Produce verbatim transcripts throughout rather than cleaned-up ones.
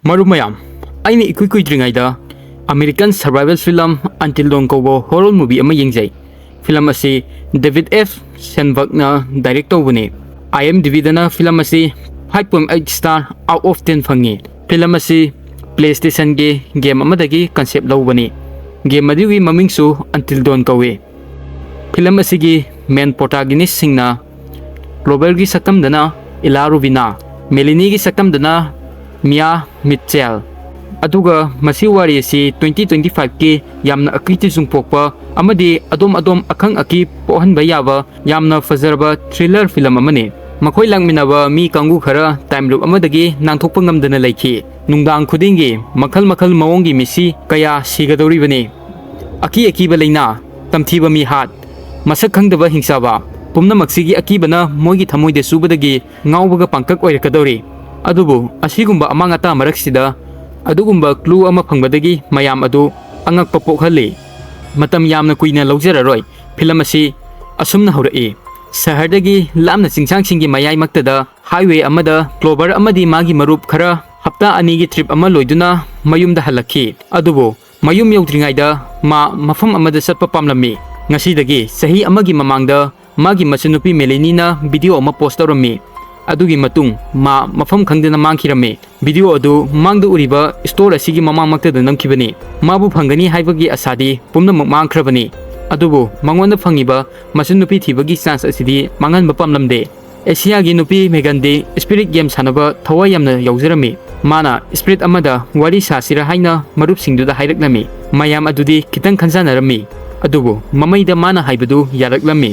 ꯃꯔꯨꯞ ꯃꯌꯥꯝ, ꯑꯩꯅ ꯏꯀꯨꯏ ꯀꯨꯏꯗ꯭ꯔꯤꯉꯩꯗ American survival film Until Dawn ꯀꯧꯕ horror movie ꯑꯃ ꯌꯦꯡꯖꯩ꯫ ꯐꯤꯂꯝ ꯑꯁꯤ David F. Sandbergꯅ direct ꯇꯧꯕꯅꯤ꯫ IMDbꯗꯅ ꯐꯤꯂꯝ ꯑꯁꯤ five point eight star out of ten ꯐꯪꯉꯤ꯫ ꯐꯤꯂꯝ ꯑꯁꯤ PlayStationꯒꯤ game ꯑꯃꯗꯒꯤ concept ꯂꯧꯕꯅꯤ꯫ Game ꯑꯗꯨꯒꯤ ꯃꯃꯤꯡꯁꯨ Until Dawn ꯀꯧꯏ꯫ ꯐꯤꯂꯝ ꯑꯁꯤꯒꯤ main protagonistꯁꯤꯡꯅ Cloverꯒꯤ ꯁꯛꯇꯝꯗꯅ Ella Rubina, Melanieꯒꯤ ꯁꯛꯇꯝꯗꯅ Mia Mitchell꯫ ꯑꯗꯨꯒ ꯃꯁꯤ ꯋꯥꯔꯤ ꯑꯁꯤ twenty twenty fiveꯀꯤ ꯌꯥꯝꯅ ꯑꯀꯤ ꯇꯨꯖꯨꯡ ꯄꯣꯛꯄ ꯑꯃꯗꯤ ꯑꯗꯣꯝ ꯑꯗꯣꯝ ꯑꯈꯪ ꯑꯀꯤ ꯄꯣꯛꯍꯟꯕ ꯌꯥꯕ ꯌꯥꯝꯅ ꯐꯖꯔꯕ thriller ꯐꯤꯂꯝ ꯑꯃꯅꯤ꯫ ꯃꯈꯣꯏ ꯂꯥꯛꯃꯤꯟꯅꯕ ꯃꯤ ꯀꯥꯡꯕꯨ ꯈꯔ time loop ꯑꯃꯗꯒꯤ ꯅꯥꯟꯊꯣꯛꯄ ꯉꯝꯗꯅ ꯂꯩꯈꯤ꯫ ꯅꯨꯡꯗꯥꯡ ꯈꯨꯗꯤꯡꯒꯤ ꯃꯈꯜ ꯃꯈꯜ ꯃꯑꯣꯡꯒꯤ ꯃꯤꯁꯤ ꯀꯌꯥ ꯁꯤꯒꯗꯧꯔꯤꯕꯅꯤ꯫ ꯑꯀꯤ ꯑꯀꯤꯕ ꯂꯩꯅꯥ, ꯇꯝꯊꯤꯕ ꯃꯤꯍꯥꯠ, ꯃꯁꯛ ꯈꯪꯗꯕ ꯍꯤꯡꯆꯥꯕ, ꯄꯨꯝꯅꯃꯛꯁꯤꯒꯤ ꯑꯀꯤꯕꯅ ꯃꯣꯏꯒꯤ ꯊꯃꯣꯏꯗ ꯆꯨꯕꯗꯒꯤ ꯉꯥꯎꯕꯒ ꯄꯥꯡꯀꯛ ꯑꯣꯏꯔꯛꯀꯗꯧꯔꯤ꯫ ꯑꯗꯨꯕꯨ ꯑꯁꯤꯒꯨꯝꯕ ꯑꯃꯥꯡ ꯑꯇꯥ ꯃꯔꯛꯁꯤꯗ ꯑꯗꯨꯒꯨꯝꯕ clue ꯑꯃ ꯐꯪꯕꯗꯒꯤ ꯃꯌꯥꯝ ꯑꯗꯨ ꯑꯉꯛꯄ ꯄꯣꯛꯍꯜꯂꯤ꯫ ꯃꯇꯝ ꯌꯥꯝꯅ ꯀꯨꯏꯅ ꯂꯧꯖꯔꯔꯣꯏ꯫ ꯐꯤꯂꯝ ꯑꯁꯤ ꯑꯁꯨꯝꯅ ꯍꯧꯔꯛꯏ꯫ ꯁꯍꯔꯗꯒꯤ ꯂꯥꯞꯅ ꯆꯤꯡꯁꯥꯡꯁꯤꯡꯒꯤ ꯃꯌꯥꯏꯃꯛꯇꯗ highway ꯑꯃꯗ Clover ꯑꯃꯗꯤ ꯃꯥꯒꯤ ꯃꯔꯨꯞ ꯈꯔ ꯍꯞꯇꯥ ꯑꯅꯤꯒꯤ trip ꯑꯃ ꯂꯣꯏꯗꯨꯅ ꯃꯌꯨꯝꯗ ꯍꯜꯂꯛꯈꯤ꯫ ꯑꯗꯨꯕꯨ ꯃꯌꯨꯝ ꯌꯧꯗ꯭ꯔꯤꯉꯩꯗ ꯃꯥ ꯃꯐꯝ ꯑꯃꯗ ꯆꯠꯄ ꯄꯥꯝꯂꯝꯃꯤ꯫ ꯉꯁꯤꯗꯒꯤ ꯆꯍꯤ ꯑꯃꯒꯤ ꯃꯃꯥꯡꯗ ꯃꯥꯒꯤ ꯃꯆꯟꯅꯨꯄꯤ Melanieꯅ video ꯑꯃ post ꯇꯧꯔꯝꯃꯤ꯫ ꯑꯗꯨꯒꯤ ꯃꯇꯨꯡ ꯃꯥ ꯃꯐꯝ ꯈꯪꯗꯅ ꯃꯥꯡꯈꯤꯔꯝꯃꯤ꯫ Video ꯑꯗꯨ ꯃꯥꯡꯗ ꯎꯔꯤꯕ store ꯑꯁꯤꯒꯤ ꯃꯃꯥꯡꯃꯛꯇꯗ ꯅꯝꯈꯤꯕꯅꯤ꯫ ꯃꯥꯕꯨ ꯐꯪꯒꯅꯤ ꯍꯥꯏꯕꯒꯤ ꯑꯁꯥꯗꯤ ꯄꯨꯝꯅꯃꯛ ꯃꯥꯡꯈ꯭ꯔꯕꯅꯤ꯫ ꯑꯗꯨꯕꯨ ꯃꯉꯣꯟꯗ ꯐꯪꯉꯤꯕ ꯃꯆꯟꯅꯨꯄꯤ ꯊꯤꯕꯒꯤ chance ꯑꯁꯤꯗꯤ ꯃꯥꯡꯍꯟꯕ ꯄꯥꯝꯂꯝꯗꯦ꯫ ꯑꯦꯁꯤꯌꯥꯒꯤ ꯅꯨꯄꯤ ꯃꯦꯒꯟꯗꯤ spirit game ꯁꯥꯟꯅꯕ ꯊꯋꯥꯏ ꯌꯥꯝꯅ ꯌꯥꯎꯖꯔꯝꯃꯤ꯫ ꯃꯥꯅ spirit ꯑꯃꯗ ꯋꯥꯔꯤ ꯁꯥꯁꯤꯔꯥ ꯍꯥꯏꯅ ꯃꯔꯨꯞꯁꯤꯡꯗꯨꯗ ꯍꯥꯏꯔꯛꯂꯝꯃꯤ꯫ ꯃꯌꯥꯝ ꯑꯗꯨꯗꯤ ꯈꯤꯇꯪ ꯈꯟꯖꯥꯟꯅꯔꯝꯃꯤ꯫ ꯑꯗꯨꯕꯨ ꯃꯃꯩꯗ ꯃꯥꯅ ꯍꯥꯏꯕꯗꯨ ꯌꯥꯔꯛꯂꯝꯃꯤ꯫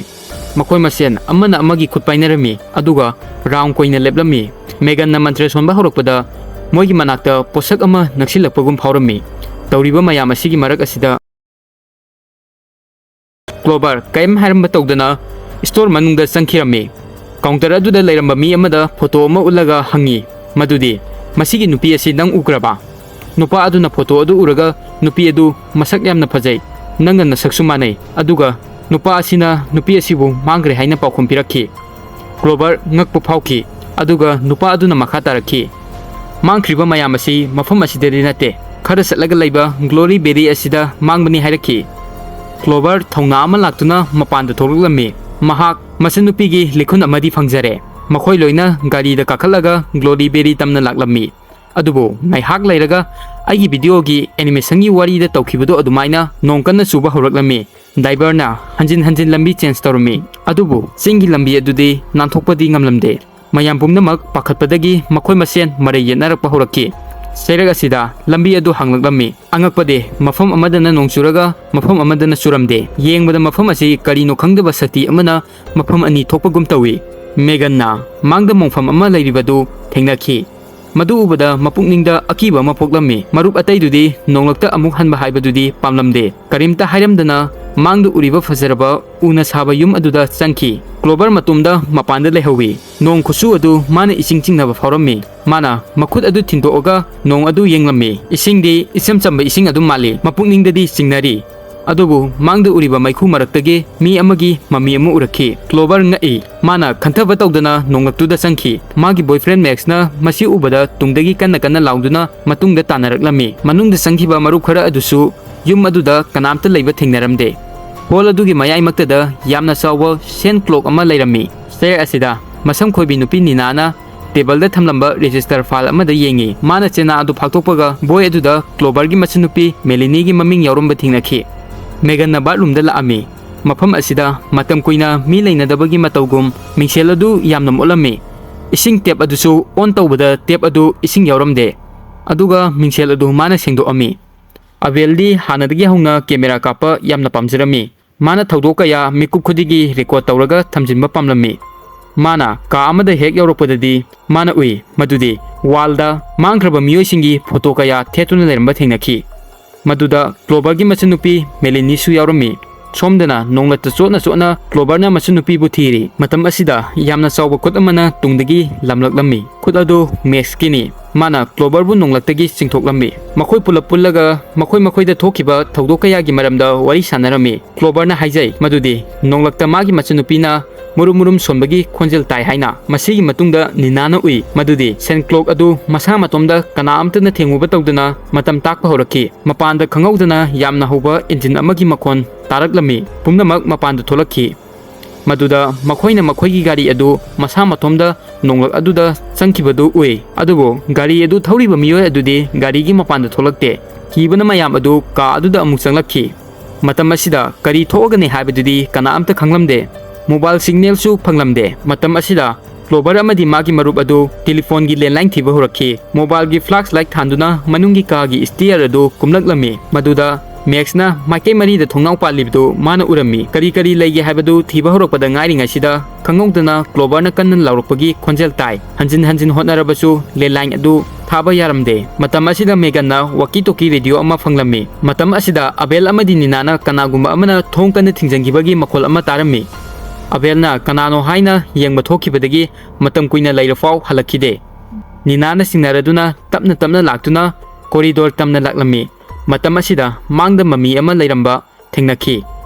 ꯃꯈꯣꯏ ꯃꯁꯦꯟ ꯑꯃꯅ ꯑꯃꯒꯤ ꯈꯨꯠ ꯄꯥꯏꯅꯔꯝꯃꯤ, ꯑꯗꯨꯒ round ꯀꯣꯏꯅ ꯂꯦꯞꯂꯝꯃꯤ꯫ ꯃꯦꯒꯟꯅ ꯃꯟꯇ꯭ꯔ ꯁꯣꯟꯕ ꯍꯧꯔꯛꯄꯗ ꯃꯣꯏꯒꯤ ꯃꯅꯥꯛꯇ ꯄꯣꯠꯁꯛ ꯑꯃ ꯅꯛꯁꯤꯜꯂꯛꯄꯒꯨꯝ ꯐꯥꯎꯔꯝꯃꯤ꯫ ꯇꯧꯔꯤꯕ ꯃꯌꯥꯝ ꯑꯁꯤꯒꯤ ꯃꯔꯛ ꯑꯁꯤꯗ Clover ꯀꯔꯤꯝ ꯍꯥꯏꯔꯝꯕ ꯇꯧꯗꯅ store ꯃꯅꯨꯡꯗ ꯆꯪꯈꯤꯔꯝꯃꯤ꯫ Counter ꯑꯗꯨꯗ ꯂꯩꯔꯝꯕ ꯃꯤ ꯑꯃꯗ photo ꯑꯃ ꯎꯠꯂꯒ ꯍꯪꯉꯤ, ꯃꯗꯨꯗꯤ, "ꯃꯁꯤꯒꯤ ꯅꯨꯄꯤ ꯑꯁꯤ ꯅꯪ ꯎꯈ꯭ꯔꯕ?" ꯅꯨꯄꯥ ꯑꯗꯨꯅ photo ꯑꯗꯨ ꯎꯔꯒ, "ꯅꯨꯄꯤ ꯑꯗꯨ ꯃꯁꯛ ꯌꯥꯝꯅ ꯐꯖꯩ, ꯅꯪꯒ ꯅꯁꯛꯁꯨ ꯃꯥꯟꯅꯩ, ꯑꯗꯨꯒ ꯅꯨꯄꯥ ꯑꯁꯤꯅ ꯅꯨꯄꯤ ꯑꯁꯤꯕꯨ ꯃꯥꯡꯈ꯭ꯔꯦ" ꯍꯥꯏꯅ ꯄꯥꯎꯈꯨꯝ ꯄꯤꯔꯛꯈꯤ꯫ Clover ꯉꯛꯄ ꯐꯥꯎꯈꯤ, ꯑꯗꯨꯒ ꯅꯨꯄꯥ ꯑꯗꯨꯅ ꯃꯈꯥ ꯇꯥꯔꯛꯈꯤ, ꯃꯥꯡꯈ꯭ꯔꯤꯕ ꯃꯌꯥꯝ ꯑꯁꯤ ꯃꯐꯝ ꯑꯁꯤꯗꯗꯤ ꯅꯠꯇꯦ, ꯈꯔ ꯆꯠꯂꯒ ꯂꯩꯕ ꯒ꯭ꯂꯣꯔꯤ ꯕꯦꯔꯤ ꯑꯁꯤꯗ ꯃꯥꯡꯕꯅꯤ ꯍꯥꯏꯔꯛꯈꯤ꯫ ꯀ꯭ꯂꯣꯕꯔ ꯊꯧꯅꯥ ꯑꯃ ꯂꯥꯛꯇꯨꯅ ꯃꯄꯥꯟꯗ ꯊꯣꯛꯂꯛꯂꯝꯃꯤ꯫ ꯃꯍꯥꯛ ꯃꯆꯟꯅꯨꯄꯤꯒꯤ ꯂꯤꯈꯨꯟ ꯑꯃꯗꯤ ꯐꯪꯖꯔꯦ꯫ ꯃꯈꯣꯏ ꯂꯣꯏꯅ ꯒꯥꯔꯤꯗ ꯀꯥꯈꯠꯂꯒ ꯒ꯭ꯂꯣꯔꯤ ꯕꯦꯔꯤ ꯇꯝꯅ ꯂꯥꯛꯂꯝꯃꯤ꯫ ꯑꯗꯨꯕꯨ ꯉꯥꯏꯍꯥꯛ ꯂꯩꯔꯒ ꯑꯩꯒꯤ ꯚꯤꯗꯤꯑꯣꯒꯤ ꯑꯦꯅꯤꯃꯦꯁꯟꯒꯤ ꯋꯥꯔꯤꯗ ꯇꯧꯈꯤꯕꯗꯨ ꯑꯗꯨꯃꯥꯏꯅ ꯅꯣꯡ ꯀꯟꯅ ꯆꯨꯕ ꯍꯧꯔꯛꯂꯝꯃꯤ꯫ ꯗ꯭ꯔꯥꯏꯚꯔꯅ ꯍꯟꯖꯤꯟ ꯍꯟꯖꯤꯟ ꯂꯝꯕꯤ ꯆꯦꯟꯖ ꯇꯧꯔꯝꯃꯤ, ꯑꯗꯨꯕꯨ ꯆꯤꯡꯒꯤ ꯂꯝꯕꯤ ꯑꯗꯨꯗꯤ ꯅꯥꯟꯊꯣꯛꯄꯗꯤ ꯉꯝꯂꯝꯗꯦ꯫ ꯃꯌꯥꯝ ꯄꯨꯝꯅꯃꯛ ꯄꯥꯈꯠꯄꯗꯒꯤ ꯃꯈꯣꯏ ꯃꯁꯦꯟ ꯃꯔꯩ ꯌꯦꯠꯅꯔꯛꯄ ꯍꯧꯔꯛꯈꯤ꯫ ꯆꯩꯔꯛ ꯑꯁꯤꯗ ꯂꯝꯕꯤ ꯑꯗꯨ ꯍꯥꯡꯂꯛꯂꯝꯃꯤ꯫ ꯑꯉꯛꯄꯗꯤ, ꯃꯐꯝ ꯑꯃꯗꯅ ꯅꯣꯡ ꯆꯨꯔꯒ ꯃꯐꯝ ꯑꯃꯗꯅ ꯆꯨꯔꯝꯗꯦ꯫ ꯌꯦꯡꯕꯗ ꯃꯐꯝ ꯑꯁꯤ ꯀꯔꯤꯅꯣ ꯈꯪꯗꯕ ꯁꯛꯇꯤ ꯑꯃꯅ ꯃꯐꯝ ꯑꯅꯤ ꯊꯣꯛꯄꯒꯨꯝ ꯇꯧꯏ꯫ ꯃꯦꯒꯟꯅ ꯃꯥꯡꯗ ꯃꯣꯡꯐꯝ ꯑꯃ ꯂꯩꯔꯤꯕꯗꯨ ꯊꯦꯡꯅꯈꯤ꯫ ꯃꯗꯨ ꯎꯕꯗ ꯃꯄꯨꯛꯅꯤꯡꯗ ꯑꯀꯤꯕ ꯑꯃ ꯄꯣꯛꯂꯝꯃꯤ꯫ ꯃꯔꯨꯞ ꯑꯇꯩꯗꯨꯗꯤ ꯅꯣꯡꯂꯛꯇ ꯑꯃꯨꯛ ꯍꯟꯕ ꯍꯥꯏꯕꯗꯨꯗꯤ ꯄꯥꯝꯂꯝꯗꯦ꯫ ꯀꯔꯤꯝꯇ ꯍꯥꯏꯔꯝꯗꯅ ꯃꯥꯡꯗ ꯎꯔꯤꯕ ꯐꯖꯔꯕ ꯎꯅ ꯁꯥꯕ ꯌꯨꯝ ꯑꯗꯨꯗ ꯆꯪꯈꯤ꯫ ꯀ꯭ꯂꯣꯕꯔ ꯃꯇꯣꯝꯗ ꯃꯄꯥꯟꯗ ꯂꯩꯍꯧꯏ꯫ ꯅꯣꯡ ꯈꯨꯠꯆꯨ ꯑꯗꯨ ꯃꯥꯅ ꯏꯁꯤꯡ ꯆꯤꯡꯅꯕ ꯐꯥꯎꯔꯝꯃꯤ꯫ ꯃꯥꯅ ꯃꯈꯨꯠ ꯑꯗꯨ ꯊꯤꯟꯗꯣꯛꯑꯒ ꯅꯣꯡ ꯑꯗꯨ ꯌꯦꯡꯂꯝꯃꯤ꯫ ꯏꯁꯤꯡꯗꯤ ꯏꯆꯝ ꯆꯝꯕ ꯏꯁꯤꯡ ꯑꯗꯨꯝ ꯃꯥꯜꯂꯤ꯫ ꯃꯄꯨꯛꯅꯤꯡꯗꯗꯤ ꯆꯤꯡꯅꯔꯤ꯫ ꯑꯗꯨꯕꯨ ꯃꯥꯡꯗ ꯎꯔꯤꯕ ꯃꯩꯈꯨ ꯃꯔꯛꯇꯒꯤ ꯃꯤ ꯑꯃꯒꯤ ꯃꯃꯤ ꯑꯃ ꯎꯔꯛꯈꯤ꯫ ꯀ꯭ꯂꯣꯕꯔ ꯉꯛꯏ꯫ ꯃꯥꯅ ꯈꯟꯊꯕ ꯇꯧꯗꯅ ꯅꯣꯡꯂꯛꯇꯨꯗ ꯆꯪꯈꯤ꯫ ꯃꯥꯒꯤ ꯕꯣꯏꯐ꯭ꯔꯦꯟ ꯃꯦꯛꯁꯅ ꯃꯁꯤ ꯎꯕꯗ ꯇꯨꯡꯗꯒꯤ ꯀꯟꯅ ꯀꯟꯅ ꯂꯥꯎꯗꯨꯅ ꯃꯇꯨꯡꯗ ꯇꯥꯟꯅꯔꯛꯂꯝꯃꯤ꯫ ꯃꯅꯨꯡꯗ ꯆꯪꯈꯤꯕ ꯃꯔꯨꯞ ꯈꯔ ꯑꯗꯨꯁꯨ ꯌꯨꯝ ꯑꯗꯨꯗ ꯀꯅꯥꯝꯇ ꯂꯩꯕ ꯊꯦꯡꯅꯔꯝꯗꯦ꯫ ꯍꯣꯜ ꯑꯗꯨꯒꯤ ꯃꯌꯥꯏꯃꯛꯇꯗ ꯌꯥꯝꯅ ꯆꯥꯎꯕ ꯁꯦꯟ ꯀ꯭ꯂꯣꯛ ꯑꯃ ꯂꯩꯔꯝꯃꯤ꯫ ꯆꯩꯔꯛ ꯑꯁꯤꯗ ꯃꯁꯝ ꯈꯣꯏꯕꯤ ꯅꯨꯄꯤ ꯅꯤꯅꯥꯅ ꯇꯦꯕꯜꯗ ꯊꯝꯂꯝꯕ ꯔꯦꯖꯤꯁꯇꯔ ꯐꯥꯏꯜ ꯑꯃꯗ ꯌꯦꯡꯉꯤ꯫ ꯃꯥꯅ ꯆꯦꯅꯥ ꯑꯗꯨ ꯐꯥꯛꯇꯣꯛꯄꯒ ꯕꯣꯏ ꯑꯗꯨꯗ ꯀ꯭ꯂꯣꯕꯔꯒꯤ ꯃꯆꯟꯅꯨꯄꯤ ꯃꯦꯂꯤꯅꯤꯒꯤ ꯃꯃꯤꯡ ꯌꯥꯎꯔꯝꯕ ꯊꯦꯡꯅꯈꯤ꯫ ꯃꯦꯒꯟꯅ ꯕꯥꯠꯔꯨꯝꯗ ꯂꯥꯛꯑꯝꯃꯤ꯫ ꯃꯐꯝ ꯑꯁꯤꯗ ꯃꯇꯝ ꯀꯨꯏꯅ ꯃꯤ ꯂꯩꯅꯗꯕꯒꯤ ꯃꯇꯧꯒꯨꯝ ꯃꯤꯡꯁꯦꯜ ꯑꯗꯨ ꯌꯥꯝꯅ ꯃꯣꯠꯂꯝꯃꯤ꯫ ꯏꯁꯤꯡ ꯇꯦꯞ ꯑꯗꯨꯁꯨ ꯑꯣꯟ ꯇꯧꯕꯗ ꯇꯦꯞ ꯑꯗꯨ ꯏꯁꯤꯡ ꯌꯥꯎꯔꯝꯗꯦ꯫ ꯑꯗꯨꯒ ꯃꯤꯡꯁꯦꯜ ꯑꯗꯨ ꯃꯥꯅ ꯁꯦꯡꯗꯣꯛꯑꯝꯃꯤ꯫ ꯑꯕꯦꯜꯗꯤ ꯍꯥꯟꯅꯗꯒꯤ ꯍꯧꯅ ꯀꯦꯃꯦꯔꯥ ꯀꯥꯞꯄ ꯌꯥꯝꯅ ꯄꯥꯝꯖꯔꯝꯃꯤ꯫ ꯃꯥꯅ ꯊꯧꯗꯣꯛ ꯀꯌꯥ ꯃꯤꯀꯨꯞ ꯈꯨꯗꯤꯡꯒꯤ ꯔꯦꯀꯣꯔꯗ ꯇꯧꯔꯒ ꯊꯝꯖꯤꯟꯕ ꯄꯥꯝꯂꯝꯃꯤ꯫ ꯃꯥꯅ ꯀꯥ ꯑꯃꯗ ꯍꯦꯛ ꯌꯧꯔꯛꯄꯗꯗꯤ ꯃꯥꯅ ꯎꯏ ꯃꯗꯨꯗꯤ ꯋꯥꯜꯗ ꯃꯥꯡꯈ꯭ꯔꯕ ꯃꯤꯑꯣꯏꯁꯤꯡꯒꯤ ꯐꯣꯇꯣ ꯀꯌꯥ ꯊꯦꯠꯇꯨꯅ ꯂꯩꯔꯝꯕ ꯊꯦꯡꯅꯈꯤ꯫ ꯃꯗꯨꯗ ꯀ꯭ꯂꯣꯕꯔꯒꯤ ꯃꯆꯟꯅꯨꯄꯤ ꯃꯦꯂꯤꯅꯤꯁꯨ ꯌꯥꯎꯔꯝꯃꯤ꯫ ꯁꯣꯝꯗꯅ ꯅꯣꯡꯂꯛꯇ ꯆꯣꯠꯅ ꯆꯣꯠꯅ ꯀ꯭ꯂꯣꯕꯔꯅ ꯃꯆꯟꯅꯨꯄꯤꯕꯨ ꯊꯤꯔꯤ꯫ ꯃꯇꯝ ꯑꯁꯤꯗ ꯌꯥꯝꯅ ꯆꯥꯎꯕ ꯈꯨꯠ ꯑꯃꯅ ꯇꯨꯡꯗꯒꯤ ꯂꯝꯂꯛꯂꯝꯃꯤ꯫ ꯈꯨꯠ ꯑꯗꯨ ꯃꯦꯛꯁꯀꯤꯅꯤ꯫ ꯃꯥꯅ ꯀ꯭ꯂꯣꯕꯔꯕꯨ ꯅꯣꯡꯂꯛꯇꯒꯤ ꯆꯤꯡꯊꯣꯛꯂꯝꯃꯤ꯫ ꯃꯈꯣꯏ ꯄꯨꯂꯞ ꯄꯨꯜꯂꯒ ꯃꯈꯣꯏ ꯃꯈꯣꯏꯗ ꯊꯣꯛꯈꯤꯕ ꯊꯧꯗꯣꯛ ꯀꯌꯥꯒꯤ ꯃꯔꯝꯗ ꯋꯥꯔꯤ ꯁꯥꯟꯅꯔꯝꯃꯤ꯫ ꯀ꯭ꯂꯣꯕꯔꯅ ꯍꯥꯏꯖꯩ ꯃꯗꯨꯗꯤ ꯅꯣꯡꯂꯛꯇ ꯃꯥꯒꯤ ꯃꯆꯟꯅꯨꯄꯤꯅ ꯃꯨꯔꯨꯝ ꯃꯨꯔꯨꯝ ꯁꯣꯟꯕꯒꯤ ꯈꯣꯟꯖꯦꯜ ꯇꯥꯏ ꯍꯥꯏꯅ꯫ ꯃꯁꯤꯒꯤ ꯃꯇꯨꯡꯗ ꯅꯤꯅꯥꯅ ꯎꯏ ꯃꯗꯨꯗꯤ ꯁꯦꯟ ꯀ꯭ꯂꯣꯛ ꯑꯗꯨ ꯃꯁꯥ ꯃꯇꯣꯝꯗ ꯀꯅꯥ ꯑꯃꯠꯇꯅ ꯊꯦꯡꯉꯨꯕ ꯇꯧꯗꯅ ꯃꯇꯝ ꯇꯥꯛꯄ ꯍꯧꯔꯛꯈꯤ꯫ ꯃꯄꯥꯟꯗ ꯈꯪꯍꯧꯗꯅ ꯌꯥꯝꯅ ꯍꯧꯕ ꯏꯟꯖꯤꯟ ꯑꯃꯒꯤ ꯃꯈꯣꯟ ꯇꯥꯔꯛꯂꯝꯃꯤ꯫ ꯄꯨꯝꯅꯃꯛ ꯃꯄꯥꯟꯗ ꯊꯣꯛꯂꯛꯈꯤ꯫ ꯃꯗꯨꯗ ꯃꯈꯣꯏꯅ ꯃꯈꯣꯏꯒꯤ ꯒꯥꯔꯤ ꯑꯗꯨ ꯃꯁꯥ ꯃꯇꯣꯝꯗ ꯅꯣꯡꯂꯛ ꯑꯗꯨꯗ ꯆꯪꯈꯤꯕꯗꯨ ꯎꯏ꯫ ꯑꯗꯨꯕꯨ ꯒꯥꯔꯤ ꯑꯗꯨ ꯊꯧꯔꯤꯕ ꯃꯤꯑꯣꯏ ꯑꯗꯨꯗꯤ ꯒꯥꯔꯤꯒꯤ ꯃꯄꯥꯟꯗ ꯊꯣꯛꯂꯛꯇꯦ꯫ ꯀꯤꯕꯅ ꯃꯌꯥꯝ ꯑꯗꯨ ꯀꯥ ꯑꯗꯨꯗ ꯑꯃꯨꯛ ꯆꯪꯂꯛꯈꯤ꯫ ꯃꯇꯝ ꯑꯁꯤꯗ ꯀꯔꯤ ꯊꯣꯛꯑꯒꯅꯤ ꯍꯥꯏꯕꯗꯨꯗꯤ ꯀꯅꯥ ꯑꯝꯇ ꯈꯪꯂꯝꯗꯦ꯫ ꯃꯣꯕꯥꯏꯜ ꯁꯤꯒꯅꯦꯜꯁꯨ ꯐꯪꯂꯝꯗꯦ꯫ ꯃꯇꯝ ꯑꯁꯤꯗ ꯀ꯭ꯂꯣꯕꯔ ꯑꯃꯗꯤ ꯃꯥꯒꯤ ꯃꯔꯨꯞ ꯑꯗꯨ ꯇꯦꯂꯤꯐꯣꯟꯒꯤ ꯂꯦꯟꯂꯥꯏꯟ ꯊꯤꯕ ꯍꯧꯔꯛꯈꯤ꯫ ꯃꯣꯕꯥꯏꯜꯒꯤ ꯐ꯭ꯂꯥꯁ ꯂꯥꯏꯠ ꯊꯥꯟꯗꯨꯅ ꯃꯅꯨꯡꯒꯤ ꯀꯥꯒꯤ ꯁ꯭ꯇꯤꯌꯔ ꯑꯗꯨ ꯀꯨꯝꯂꯛꯂꯝꯃꯤ꯫ ꯃꯗꯨꯗ ꯃꯦꯛꯁꯅ ꯃꯥꯏꯀꯩ ꯃꯔꯤꯗ ꯊꯣꯡꯅꯥꯎ ꯄꯥꯜꯂꯤꯕꯗꯨ ꯃꯥꯅ ꯎꯔꯝꯃꯤ꯫ ꯀꯔꯤ ꯀꯔꯤ ꯂꯩꯒꯦ ꯍꯥꯏꯕꯗꯨ ꯊꯤꯕ ꯍꯧꯔꯛꯄꯗ ꯉꯥꯏꯔꯤꯉꯩꯁꯤꯗ ꯈꯪꯍꯧꯗꯅ ꯀ꯭ꯂꯣꯕꯔꯅ ꯀꯟꯅ ꯂꯥꯎꯔꯛꯄꯒꯤ ꯈꯣꯟꯖꯦꯜ ꯇꯥꯏ꯫ ꯍꯟꯖꯤꯟ ꯍꯟꯖꯤꯟ ꯍꯣꯠꯅꯔꯕꯁꯨ ꯂꯦꯟꯂꯥꯏꯟ ꯑꯗꯨ ꯊꯥꯕ ꯌꯥꯔꯝꯗꯦ꯫ ꯃꯇꯝ ꯑꯁꯤꯗ ꯃꯦꯒꯟꯅ ꯋꯥꯀꯤ ꯇꯣꯀꯤ ꯔꯦꯗꯤꯑꯣ ꯑꯃ ꯐꯪꯂꯝꯃꯤ꯫ ꯃꯇꯝ ꯑꯁꯤꯗ ꯑꯕꯦꯜ ꯑꯃꯗꯤ ꯅꯤꯅꯥꯅ ꯀꯅꯥꯒꯨꯝꯕ ꯑꯃꯅ ꯊꯣꯡ ꯀꯟꯅ ꯊꯤꯡꯖꯤꯟꯈꯤꯕꯒꯤ ꯃꯈꯣꯜ ꯑꯃ ꯇꯥꯔꯝꯃꯤ꯫ ꯑꯕꯦꯜꯅ ꯀꯅꯥꯅꯣ ꯍꯥꯏꯅ ꯌꯦꯡꯕ ꯊꯣꯛꯈꯤꯕꯗꯒꯤ ꯃꯇꯝ ꯀꯨꯏꯅ ꯂꯩꯔꯐꯥꯎ ꯍꯜꯂꯛꯈꯤꯗꯦ꯫ ꯅꯤꯅꯥꯅ ꯆꯤꯡꯅꯔꯗꯨꯅ ꯇꯞꯅ ꯇꯞꯅ ꯂꯥꯛꯇꯨꯅ ꯀꯣꯔꯤꯗꯣꯔ ꯇꯝꯅ ꯂꯥꯛꯂꯝꯃꯤ꯫ ꯃꯇꯝ ꯑꯁꯤꯗ ꯃꯥꯡꯗ ꯃꯃꯤ ꯑꯃ ꯂꯩꯔꯝꯕ ꯊꯦꯡꯅꯈꯤ꯫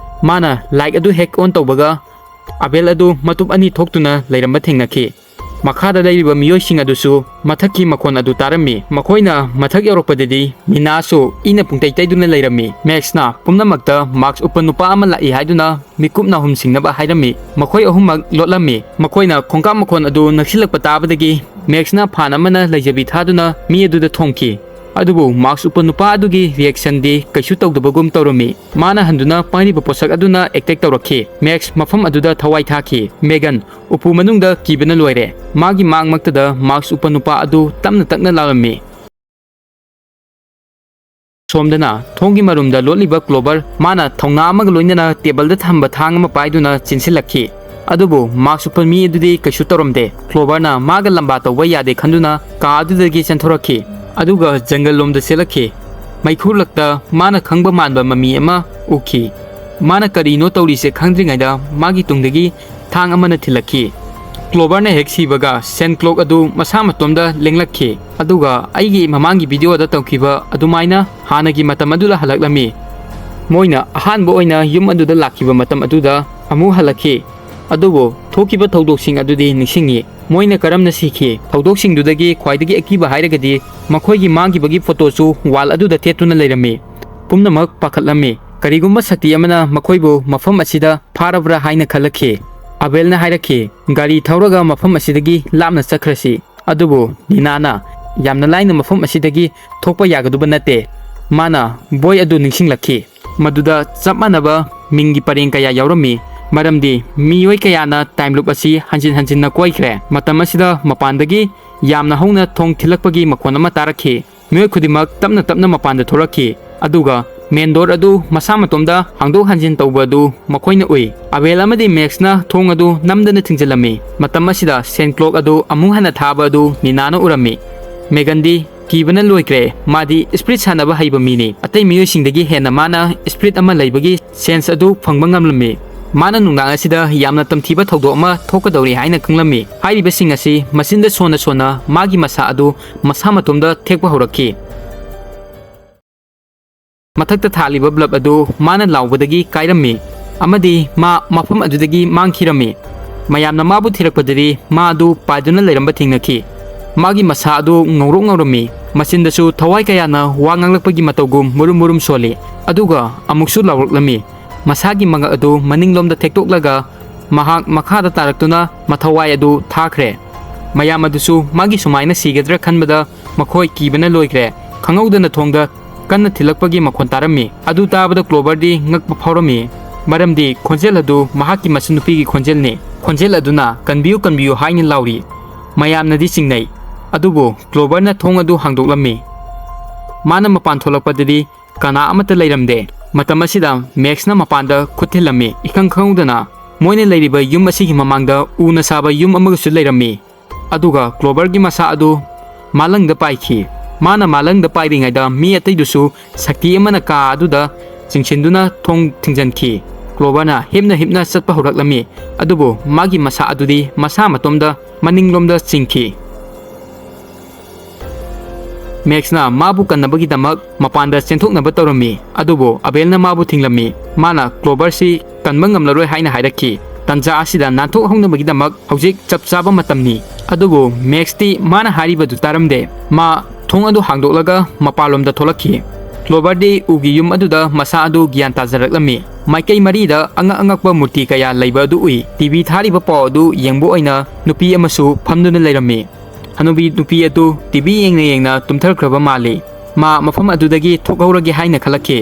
ꯃꯥꯅ ꯂꯥꯏꯠ ꯑꯗꯨ ꯍꯦꯛ ꯑꯣꯟ ꯇꯧꯕꯒ ꯑꯕꯦꯜ ꯑꯗꯨ ꯃꯇꯨꯞ ꯑꯅꯤ ꯊꯣꯛꯇꯨꯅ ꯂꯩꯔꯝꯕ ꯊꯦꯡꯅꯈꯤ꯫ ꯃꯈꯥꯗ ꯂꯩꯔꯤꯕ ꯃꯤꯑꯣꯏꯁꯤꯡ ꯑꯗꯨꯁꯨ ꯃꯊꯛꯀꯤ ꯃꯈꯣꯟ ꯑꯗꯨ ꯇꯥꯔꯝꯃꯤ꯫ ꯃꯈꯣꯏꯅ ꯃꯊꯛ ꯌꯧꯔꯛꯄꯗꯗꯤ ꯃꯤꯅꯥꯁꯨ ꯏꯅ ꯄꯨꯡꯇꯩ ꯇꯩꯗꯨꯅ ꯂꯩꯔꯝꯃꯤ꯫ ꯃꯦꯛꯁꯅ ꯄꯨꯝꯅꯃꯛꯇ ꯃꯥꯛꯁ ꯎꯞꯄ ꯅꯨꯄꯥ ꯑꯃ ꯂꯥꯛꯏ ꯍꯥꯏꯗꯨꯅ ꯃꯤꯀꯨꯞ ꯅꯥꯍꯨꯝ ꯁꯤꯡꯅꯕ ꯍꯥꯏꯔꯝꯃꯤ꯫ ꯃꯈꯣꯏ ꯑꯍꯨꯝꯃꯛ ꯂꯣꯠꯂꯝꯃꯤ꯫ ꯃꯈꯣꯏꯅ ꯈꯣꯡꯀꯥꯞ ꯃꯈꯣꯟ ꯑꯗꯨ ꯅꯛꯁꯤꯜꯂꯛꯄ ꯇꯥꯕꯗꯒꯤ ꯃꯦꯛꯁꯅ ꯐꯥꯟ ꯑꯃꯅ ꯂꯩꯖꯕꯤ ꯊꯥꯗꯨꯅ ꯃꯤ ꯑꯗꯨꯗ ꯊꯣꯝꯈꯤ꯫ ꯑꯗꯨꯕꯨ ꯃꯥꯛꯁ ꯎꯞꯄ ꯅꯨꯄꯥ ꯑꯗꯨꯒꯤ ꯔꯤꯌꯦꯛꯁꯟꯗꯤ ꯀꯩꯁꯨ ꯇꯧꯗꯕꯒꯨꯝ ꯇꯧꯔꯝꯃꯤ꯫ ꯃꯥꯅ ꯍꯟꯗꯨꯅ ꯄꯥꯏꯔꯤꯕ ꯄꯣꯠꯁꯛ ꯑꯗꯨꯅ ꯑꯦꯇꯦꯛ ꯇꯧꯔꯛꯈꯤ꯫ ꯃꯦꯛꯁ ꯃꯐꯝ ꯑꯗꯨꯗ ꯊꯋꯥꯏ ꯊꯥꯈꯤ꯫ ꯃꯦꯒꯟ ꯎꯄꯨ ꯃꯅꯨꯡꯗ ꯀꯤꯕꯅ ꯂꯣꯏꯔꯦ꯫ ꯃꯥꯒꯤ ꯃꯥꯡꯃꯛꯇꯗ ꯃꯥꯛꯁ ꯎꯞꯄ ꯅꯨꯄꯥ ꯑꯗꯨ ꯇꯞꯅ ꯇꯞꯅ ꯂꯥꯎꯔꯝꯃꯤ꯫ ꯁꯣꯝꯗꯅ ꯊꯣꯡꯒꯤ ꯃꯔꯨꯝꯗ ꯂꯣꯠꯂꯤꯕ ꯀ꯭ꯂꯣꯕꯔ, ꯃꯥꯅ ꯊꯧꯅꯥ ꯑꯃꯒ ꯂꯣꯏꯅꯅ ꯇꯦꯕꯜꯗ ꯊꯝꯕ ꯊꯥꯡ ꯑꯃ ꯄꯥꯏꯗꯨꯅ ꯆꯦꯟꯁꯤꯜꯂꯛꯈꯤ꯫ ꯑꯗꯨꯕꯨ ꯃꯥꯛꯁ ꯎꯞꯄ ꯃꯤ ꯑꯗꯨꯗꯤ ꯀꯩꯁꯨ ꯇꯧꯔꯝꯗꯦ꯫ ꯀ꯭ꯂꯣꯕꯔꯅ ꯃꯥꯒ ꯂꯝꯕꯥ ꯇꯧꯕ ꯌꯥꯗꯦ ꯈꯟꯗꯨꯅ ꯀꯥ ꯑꯗꯨꯗꯒꯤ ꯆꯦꯟꯊꯣꯔꯛꯈꯤ꯫ ꯑꯗꯨꯒ ꯖꯪꯒꯜ ꯂꯣꯝꯗ ꯆꯦꯜꯂꯛꯈꯤ꯫ ꯃꯩꯈꯨ ꯂꯛꯇ ꯃꯥꯅ ꯈꯪꯕ ꯃꯥꯟꯕ ꯃꯃꯤ ꯑꯃ ꯎꯈꯤ꯫ ꯃꯥꯅ ꯀꯔꯤꯅꯣ ꯇꯧꯔꯤꯁꯦ ꯈꯪꯗ꯭ꯔꯤꯉꯩꯗ ꯃꯥꯒꯤ ꯇꯨꯡꯗꯒꯤ ꯊꯥꯡ ꯑꯃꯅ ꯊꯤꯜꯂꯛꯈꯤ꯫ ꯀ꯭ꯂꯣꯕꯔꯅ ꯍꯦꯛ ꯁꯤꯕꯒ ꯁꯦꯟ ꯀ꯭ꯂꯣꯛ ꯑꯗꯨ ꯃꯁꯥ ꯃꯇꯣꯝꯗ ꯂꯦꯡꯂꯛꯈꯤ꯫ ꯑꯗꯨꯒ ꯑꯩꯒꯤ ꯃꯃꯥꯡꯒꯤ ꯚꯤꯗꯤꯑꯣꯗ ꯇꯧꯈꯤꯕ ꯑꯗꯨꯃꯥꯏꯅ ꯍꯥꯟꯅꯒꯤ ꯃꯇꯝ ꯑꯗꯨꯗ ꯍꯜꯂꯛꯂꯝꯃꯤ꯫ ꯃꯣꯏꯅ ꯑꯍꯥꯟꯕ ꯑꯣꯏꯅ ꯌꯨꯝ ꯑꯗꯨꯗ ꯂꯥꯛꯈꯤꯕ ꯃꯇꯝ ꯑꯗꯨꯗ ꯑꯃꯨꯛ ꯍꯜꯂꯛꯈꯤ꯫ ꯑꯗꯨꯕꯨ ꯊꯣꯛꯈꯤꯕ ꯊꯧꯗꯣꯛꯁꯤꯡ ꯑꯗꯨꯗꯤ ꯅꯤꯡꯁꯤꯡꯉꯤ꯫ ꯃꯣꯏꯅ ꯀꯔꯝꯅ ꯁꯤꯈꯤ? ꯊꯧꯗꯣꯛꯁꯤꯡꯗꯨꯗꯒꯤ ꯈ꯭ꯋꯥꯏꯗꯒꯤ ꯑꯀꯤꯕ ꯍꯥꯏꯔꯒꯗꯤ ꯃꯈꯣꯏꯒꯤ ꯃꯥꯡꯈꯤꯕꯒꯤ ꯐꯣꯇꯣꯁꯨ ꯋꯥꯜ ꯑꯗꯨꯗ ꯊꯦꯠꯇꯨꯅ ꯂꯩꯔꯝꯃꯤ꯫ ꯄꯨꯝꯅꯃꯛ ꯄꯥꯈꯠꯂꯝꯃꯤ꯫ ꯀꯔꯤꯒꯨꯝꯕ ꯁꯛꯇꯤ ꯑꯃꯅ ꯃꯈꯣꯏꯕꯨ ꯃꯐꯝ ꯑꯁꯤꯗ ꯐꯥꯔꯕ꯭ꯔꯥ ꯍꯥꯏꯅ ꯈꯜꯂꯛꯈꯤ꯫ ꯑꯕꯦꯜꯅ ꯍꯥꯏꯔꯛꯈꯤ, "ꯒꯥꯔꯤ ꯊꯧꯔꯒ ꯃꯐꯝ ꯑꯁꯤꯗꯒꯤ ꯂꯥꯞꯅ ꯆꯠꯈ꯭ꯔꯁꯤ"꯫ ꯑꯗꯨꯕꯨ ꯅꯤꯅꯥꯅ, "ꯌꯥꯝꯅ ꯂꯥꯏꯅ ꯃꯐꯝ ꯑꯁꯤꯗꯒꯤ ꯊꯣꯛꯄ ꯌꯥꯒꯗꯕ ꯅꯠꯇꯦ"꯫ ꯃꯥꯅ ꯕꯣꯏ ꯑꯗꯨ ꯅꯤꯡꯁꯤꯡꯂꯛꯈꯤ꯫ ꯃꯗꯨꯗ ꯆꯞ ꯃꯥꯟꯅꯕ ꯃꯤꯡꯒꯤ ꯄꯔꯦꯡ ꯀꯌꯥ ꯌꯥꯎꯔꯝꯃꯤ, ꯃꯔꯝꯗꯤ ꯃꯤꯑꯣꯏ ꯀꯌꯥꯅ ꯇꯥꯏꯝ ꯂꯨꯞ ꯑꯁꯤ ꯍꯟꯖꯤꯟ ꯍꯟꯖꯤꯟꯅ ꯀꯣꯏꯈ꯭ꯔꯦ꯫ ꯃꯇꯝ ꯑꯁꯤꯗ ꯃꯄꯥꯟꯗꯒꯤ ꯌꯥꯝꯅ ꯍꯧꯅ ꯊꯣꯡ ꯊꯤꯜꯂꯛꯄꯒꯤ ꯃꯈꯣꯟ ꯑꯃ ꯇꯥꯔꯛꯈꯤ꯫ ꯃꯤꯑꯣꯏ ꯈꯨꯗꯤꯡꯃꯛ ꯇꯞꯅ ꯇꯞꯅ ꯃꯄꯥꯟꯗ ꯊꯣꯔꯛꯈꯤ, ꯑꯗꯨꯒ ꯃꯦꯟ ꯗꯣꯔ ꯑꯗꯨ ꯃꯁꯥ ꯃꯇꯣꯝꯗ ꯍꯥꯡꯗꯣꯛ ꯍꯥꯡꯖꯤꯟ ꯇꯧꯕ ꯑꯗꯨ ꯃꯈꯣꯏꯅ ꯎꯏ꯫ ꯑꯕꯦꯜ ꯑꯃꯗꯤ ꯃꯦꯛꯁꯅ ꯊꯣꯡ ꯑꯗꯨ ꯅꯝꯗꯅ ꯊꯤꯡꯖꯤꯜꯂꯝꯃꯤ꯫ ꯃꯇꯝ ꯑꯁꯤꯗ ꯁꯦꯟ ꯀ꯭ꯂꯣꯛ ꯑꯗꯨ ꯑꯃꯨꯛ ꯍꯟꯅ ꯊꯥꯕ ꯑꯗꯨ ꯅꯤꯅꯥꯅ ꯎꯔꯝꯃꯤ꯫ ꯃꯦꯒꯟꯗꯤ ꯀꯤꯕꯅ ꯂꯣꯏꯈ꯭ꯔꯦ꯫ ꯃꯥꯗꯤ ꯁ꯭ꯄꯤꯔꯤꯠ ꯁꯥꯟꯅꯕ ꯍꯩꯕ ꯃꯤꯅꯤ꯫ ꯑꯇꯩ ꯃꯤꯑꯣꯏꯁꯤꯡꯗꯒꯤ ꯍꯦꯟꯅ ꯃꯥꯅ ꯁ꯭ꯄꯤꯔꯤꯠ ꯑꯃ ꯂꯩꯕꯒꯤ ꯁꯦꯟꯁ ꯑꯗꯨ ꯐꯪꯕ ꯉꯝꯂꯝꯃꯤ꯫ ꯃꯥꯅ ꯅꯨꯡꯗꯥꯡ ꯑꯁꯤꯗ ꯌꯥꯝꯅ ꯇꯝꯊꯤꯕ ꯊꯧꯗꯣꯛ ꯑꯃ ꯊꯣꯛꯀꯗꯧꯔꯤ ꯍꯥꯏꯅ ꯈꯪꯂꯝꯃꯤ꯫ ꯍꯥꯏꯔꯤꯕꯁꯤꯡ ꯑꯁꯤ ꯃꯆꯤꯟꯗ ꯁꯣꯟꯅ ꯁꯣꯟꯅ ꯃꯥꯒꯤ ꯃꯁꯥ ꯑꯗꯨ ꯃꯁꯥ ꯃꯇꯣꯝꯗ ꯊꯦꯛꯄ ꯍꯧꯔꯛꯈꯤ꯫ ꯃꯊꯛꯇ ꯊꯥꯜꯂꯤꯕ ꯕ꯭ꯂꯕ ꯑꯗꯨ ꯃꯥꯅ ꯂꯥꯎꯕꯗꯒꯤ ꯀꯥꯏꯔꯝꯃꯤ ꯑꯃꯗꯤ ꯃꯥ ꯃꯐꯝ ꯑꯗꯨꯗꯒꯤ ꯃꯥꯡꯈꯤꯔꯝꯃꯤ꯫ ꯃꯌꯥꯝꯅ ꯃꯥꯕꯨ ꯊꯤꯔꯛꯄꯗꯗꯤ ꯃꯥ ꯑꯗꯨ ꯄꯥꯏꯗꯨꯅ ꯂꯩꯔꯝꯕ ꯊꯦꯡꯅꯈꯤ꯫ ꯃꯥꯒꯤ ꯃꯁꯥ ꯑꯗꯨ ꯉꯧꯔꯣꯛ ꯉꯧꯔꯝꯃꯤ꯫ ꯃꯆꯤꯟꯗꯁꯨ ꯊꯋꯥꯏ ꯀꯌꯥꯅ ꯋꯥ ꯉꯥꯡꯂꯛꯄꯒꯤ ꯃꯇꯧꯒꯨꯝ ꯃꯨꯔꯨꯝ ꯃꯨꯔꯨꯝ ꯁꯣꯜꯂꯤ꯫ ꯑꯗꯨꯒ ꯑꯃꯨꯛꯁꯨ ꯂꯥꯎꯔꯛꯂꯝꯃꯤ꯫ ꯃꯁꯥꯒꯤ ꯃꯉꯛ ꯑꯗꯨ ꯃꯅꯤꯡꯂꯣꯝꯗ ꯊꯦꯛꯇꯣꯛꯂꯒ ꯃꯍꯥꯛ ꯃꯈꯥꯗ ꯇꯥꯔꯛꯇꯨꯅ ꯃꯊꯋꯥꯏ ꯑꯗꯨ ꯊꯥꯈ꯭ꯔꯦ꯫ ꯃꯌꯥꯝ ꯑꯗꯨꯁꯨ ꯃꯥꯒꯤ ꯁꯨꯃꯥꯏꯅ ꯁꯤꯒꯗ꯭ꯔꯥ ꯈꯟꯕꯗ ꯃꯈꯣꯏ ꯀꯤꯕꯅ ꯂꯣꯏꯈ꯭ꯔꯦ꯫ ꯈꯪꯍꯧꯗꯅ ꯊꯣꯡꯗ ꯀꯟꯅ ꯊꯤꯜꯂꯛꯄꯒꯤ ꯃꯈꯣꯟ ꯇꯥꯔꯝꯃꯤ꯫ ꯑꯗꯨ ꯇꯥꯕꯗ ꯀ꯭ꯂꯣꯕꯔꯗꯤ ꯉꯛꯄ ꯐꯥꯎꯔꯝꯃꯤ, ꯃꯔꯝꯗꯤ ꯈꯣꯟꯖꯦꯜ ꯑꯗꯨ ꯃꯍꯥꯛꯀꯤ ꯃꯆꯟꯅꯨꯄꯤꯒꯤ ꯈꯣꯟꯖꯦꯜꯅꯤ꯫ ꯈꯣꯟꯖꯦꯜ ꯑꯗꯨꯅ "ꯀꯟꯕꯤꯌꯨ, ꯀꯟꯕꯤꯌꯨ" ꯍꯥꯏꯅ ꯂꯥꯎꯔꯤ꯫ ꯃꯌꯥꯝꯅꯗꯤ ꯆꯤꯡꯅꯩ, ꯑꯗꯨꯕꯨ ꯀ꯭ꯂꯣꯕꯔꯅ ꯊꯣꯡ ꯑꯗꯨ ꯍꯥꯡꯗꯣꯛꯂꯝꯃꯤ꯫ ꯃꯥꯅ ꯃꯄꯥꯟ ꯊꯣꯛꯂꯛꯄꯗꯗꯤ ꯀꯅꯥ ꯑꯃꯠꯇ ꯂꯩꯔꯝꯗꯦ꯫ ꯃꯇꯝ ꯑꯁꯤꯗ ꯃꯦꯛꯁꯅ ꯃꯄꯥꯟꯗ ꯈꯨꯠ ꯊꯤꯜꯂꯝꯃꯤ꯫ ꯏꯈꯪ ꯈꯪꯍꯧꯗꯅ ꯃꯣꯏꯅ ꯂꯩꯔꯤꯕ ꯌꯨꯝ ꯑꯁꯤꯒꯤ ꯃꯃꯥꯡꯗ ꯎꯅ ꯁꯥꯕ ꯌꯨꯝ ꯑꯃꯒꯁꯨ ꯂꯩꯔꯝꯃꯤ꯫ ꯑꯗꯨꯒ ꯀ꯭ꯂꯣꯕꯔꯒꯤ ꯃꯁꯥ ꯑꯗꯨ ꯃꯥꯂꯪꯗ ꯄꯥꯏꯈꯤ꯫ ꯃꯥꯅ ꯃꯥꯂꯪꯗ ꯄꯥꯏꯔꯤꯉꯩꯗ ꯃꯤ ꯑꯇꯩꯗꯨꯁꯨ ꯁꯛꯇꯤ ꯑꯃꯅ ꯀꯥ ꯑꯗꯨꯗ ꯆꯤꯡꯁꯤꯟꯗꯨꯅ ꯊꯣꯡ ꯊꯤꯡꯖꯤꯟꯈꯤ꯫ ꯀ꯭ꯂꯣꯕꯔꯅ ꯍꯤꯞꯅ ꯍꯤꯞꯅ ꯆꯠꯄ ꯍꯧꯔꯛꯂꯝꯃꯤ, ꯑꯗꯨꯕꯨ ꯃꯥꯒꯤ ꯃꯁꯥ ꯑꯗꯨꯗꯤ ꯃꯁꯥ ꯃꯇꯣꯝꯗ ꯃꯅꯤꯡꯂꯣꯝꯗ ꯆꯤꯡꯈꯤ꯫ ꯃꯦꯛꯁꯅ ꯃꯥꯕꯨ ꯀꯟꯅꯕꯒꯤꯗꯃꯛ ꯃꯄꯥꯟꯗ ꯆꯦꯟꯊꯣꯛꯅꯕ ꯇꯧꯔꯝꯃꯤ, ꯑꯗꯨꯕꯨ ꯑꯕꯦꯜꯅ ꯃꯥꯕꯨ ꯊꯤꯡꯂꯝꯃꯤ꯫ ꯃꯥꯅ ꯀ꯭ꯂꯣꯕꯔꯁꯤ ꯀꯟꯕ ꯉꯝꯂꯔꯣꯏ ꯍꯥꯏꯅ ꯍꯥꯏꯔꯛꯈꯤ꯫ ꯇꯥꯟꯖꯥ ꯑꯁꯤꯗ ꯅꯥꯟꯊꯣꯛꯍꯧꯅꯕꯒꯤꯗꯃꯛ ꯍꯧꯖꯤꯛ ꯆꯞ ꯆꯥꯕ ꯃꯇꯝꯅꯤ꯫ ꯑꯗꯨꯕꯨ ꯃꯦꯛꯁꯇꯤ ꯃꯥꯅ ꯍꯥꯏꯔꯤꯕꯗꯨ ꯇꯥꯔꯝꯗꯦ꯫ ꯃꯥ ꯊꯣꯡ ꯑꯗꯨ ꯍꯥꯡꯗꯣꯛꯂꯒ ꯃꯄꯥꯟꯂꯣꯝꯗ ꯊꯣꯛꯂꯛꯈꯤ꯫ ꯀ꯭ꯂꯣꯕꯔꯗꯤ ꯎꯒꯤ ꯌꯨꯝ ꯑꯗꯨꯗ ꯃꯁꯥ ꯑꯗꯨ ꯒ꯭ꯌꯥꯟ ꯇꯥꯖꯔꯛꯂꯝꯃꯤ꯫ ꯃꯥꯏꯀꯩ ꯃꯔꯤꯗ ꯑꯉꯛ ꯑꯉꯛꯄ ꯃꯨꯔꯇꯤ ꯀꯌꯥ ꯂꯩꯕ ꯑꯗꯨ ꯎꯏ꯫ ꯇꯤ ꯚꯤ ꯊꯥꯔꯤꯕ ꯄꯥꯎ ꯑꯗꯨ ꯌꯦꯡꯕ ꯑꯣꯏꯅ ꯅꯨꯄꯤ ꯑꯃꯁꯨ ꯐꯝꯗꯨꯅ ꯂꯩꯔꯝꯃꯤ꯫ ꯍꯅꯨꯕꯤ ꯅꯨꯄꯤ ꯑꯗꯨ ꯇꯤ ꯚꯤ ꯌꯦꯡꯅ ꯌꯦꯡꯅ ꯇꯨꯝꯊꯈ꯭ꯔꯕ ꯃꯥꯜꯂꯤ꯫ ꯃꯥ ꯃꯐꯝ ꯑꯗꯨꯗꯒꯤ ꯊꯣꯛꯍꯧꯔꯒꯦ ꯍꯥꯏꯅ ꯈꯜꯂꯛꯈꯤ꯫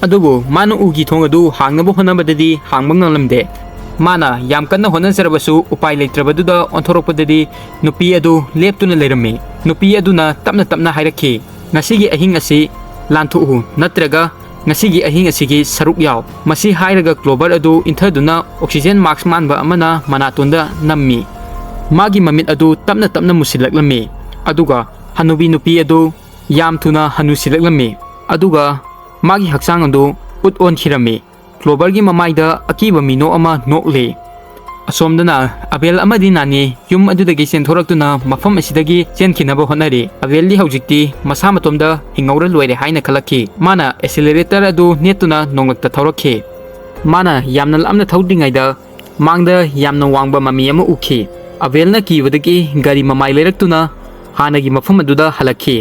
ꯑꯗꯨꯕꯨ ꯃꯥꯅ ꯎꯒꯤ ꯊꯣꯡ ꯑꯗꯨ ꯍꯥꯡꯅꯕ ꯍꯣꯠꯅꯕꯗꯗꯤ ꯍꯥꯡꯕ ꯉꯝꯂꯝꯗꯦ꯫ ꯃꯥꯅ ꯌꯥꯝ ꯀꯟꯅ ꯍꯣꯠꯅꯖꯔꯕꯁꯨ ꯎꯄꯥꯏ ꯂꯩꯇ꯭ꯔꯕꯗꯨꯗ ꯑꯣꯟꯊꯣꯔꯛꯄꯗꯗꯤ ꯅꯨꯄꯤ ꯑꯗꯨ ꯂꯦꯞꯇꯨꯅ ꯂꯩꯔꯝꯃꯤ꯫ ꯅꯨꯄꯤ ꯑꯗꯨꯅ ꯇꯞꯅ ꯇꯞꯅ ꯍꯥꯏꯔꯛꯈꯤ, "ꯉꯁꯤꯒꯤ ꯑꯍꯤꯡ ꯑꯁꯤ ꯂꯥꯟꯊꯣꯛꯎ, ꯅꯠꯇ꯭ꯔꯒ ꯉꯁꯤꯒꯤ ꯑꯍꯤꯡ ꯑꯁꯤꯒꯤ ꯁꯔꯨꯛ ꯌꯥꯎ꯫" ꯃꯁꯤ ꯍꯥꯏꯔꯒ ꯀ꯭ꯂꯣꯕꯔ ꯑꯗꯨ ꯏꯟꯊꯗꯨꯅ ꯑꯣꯛꯁꯤꯖꯦꯟ ꯃꯥꯛꯁ ꯃꯥꯟꯕ ꯑꯃꯅ ꯃꯅꯥꯇꯣꯟꯗ ꯅꯝꯃꯤ꯫ ꯃꯥꯒꯤ ꯃꯃꯤꯠ ꯑꯗꯨ ꯇꯞꯅ ꯇꯞꯅ ꯃꯨꯁꯤꯜꯂꯛꯂꯝꯃꯤ꯫ ꯑꯗꯨꯒ ꯍꯅꯨꯕꯤ ꯅꯨꯄꯤ ꯑꯗꯨ ꯌꯥꯝ ꯊꯨꯅ ꯍꯅꯨꯁꯤꯜꯂꯛꯂꯝꯃꯤ꯫ ꯑꯗꯨꯒ ꯃꯥꯒꯤ ꯍꯛꯆꯥꯡ ꯑꯗꯨ ꯎꯠ ꯑꯣꯟꯈꯤꯔꯝꯃꯤ꯫ ꯀ꯭ꯂꯣꯕꯔꯒꯤ ꯃꯃꯥꯏꯗ ꯑꯀꯤꯕ ꯃꯤꯅꯣꯛ ꯑꯃ ꯅꯣꯛꯂꯤ꯫ ꯑꯁꯣꯝꯗꯅ ꯑꯕꯦꯜ ꯑꯃꯗꯤ ꯅꯥꯅꯤ ꯌꯨꯝ ꯑꯗꯨꯗꯒꯤ ꯆꯦꯟꯊꯣꯔꯛꯇꯨꯅ ꯃꯐꯝ ꯑꯁꯤꯗꯒꯤ ꯆꯦꯟꯈꯤꯅꯕ ꯍꯣꯠꯅꯔꯤ꯫ ꯑꯕꯦꯜꯗꯤ ꯍꯧꯖꯤꯛꯇꯤ ꯃꯁꯥ ꯃꯇꯣꯝꯗ ꯍꯤꯡꯍꯧꯔ ꯂꯣꯏꯔꯦ ꯍꯥꯏꯅ ꯈꯜꯂꯛꯈꯤ꯫ ꯃꯥꯅ ꯑꯦꯁꯤꯂꯦꯔꯦꯇꯔ ꯑꯗꯨ ꯅꯦꯠꯇꯨꯅ ꯅꯣꯡꯂꯛꯇ ꯊꯧꯔꯛꯈꯤ꯫ ꯃꯥꯅ ꯌꯥꯝꯅ ꯂꯥꯞꯅ ꯊꯧꯗ꯭ꯔꯤꯉꯩꯗ ꯃꯥꯡꯗ ꯌꯥꯝꯅ ꯋꯥꯡꯕ ꯃꯃꯤ ꯑꯃ ꯎꯈꯤ꯫ ꯑꯕꯦꯜꯅ ꯀꯤꯕꯗꯒꯤ ꯒꯥꯔꯤ ꯃꯃꯥꯏ ꯂꯩꯔꯛꯇꯨꯅ ꯍꯥꯟꯅꯒꯤ ꯃꯐꯝ ꯑꯗꯨꯗ ꯍꯜꯂꯛꯈꯤ꯫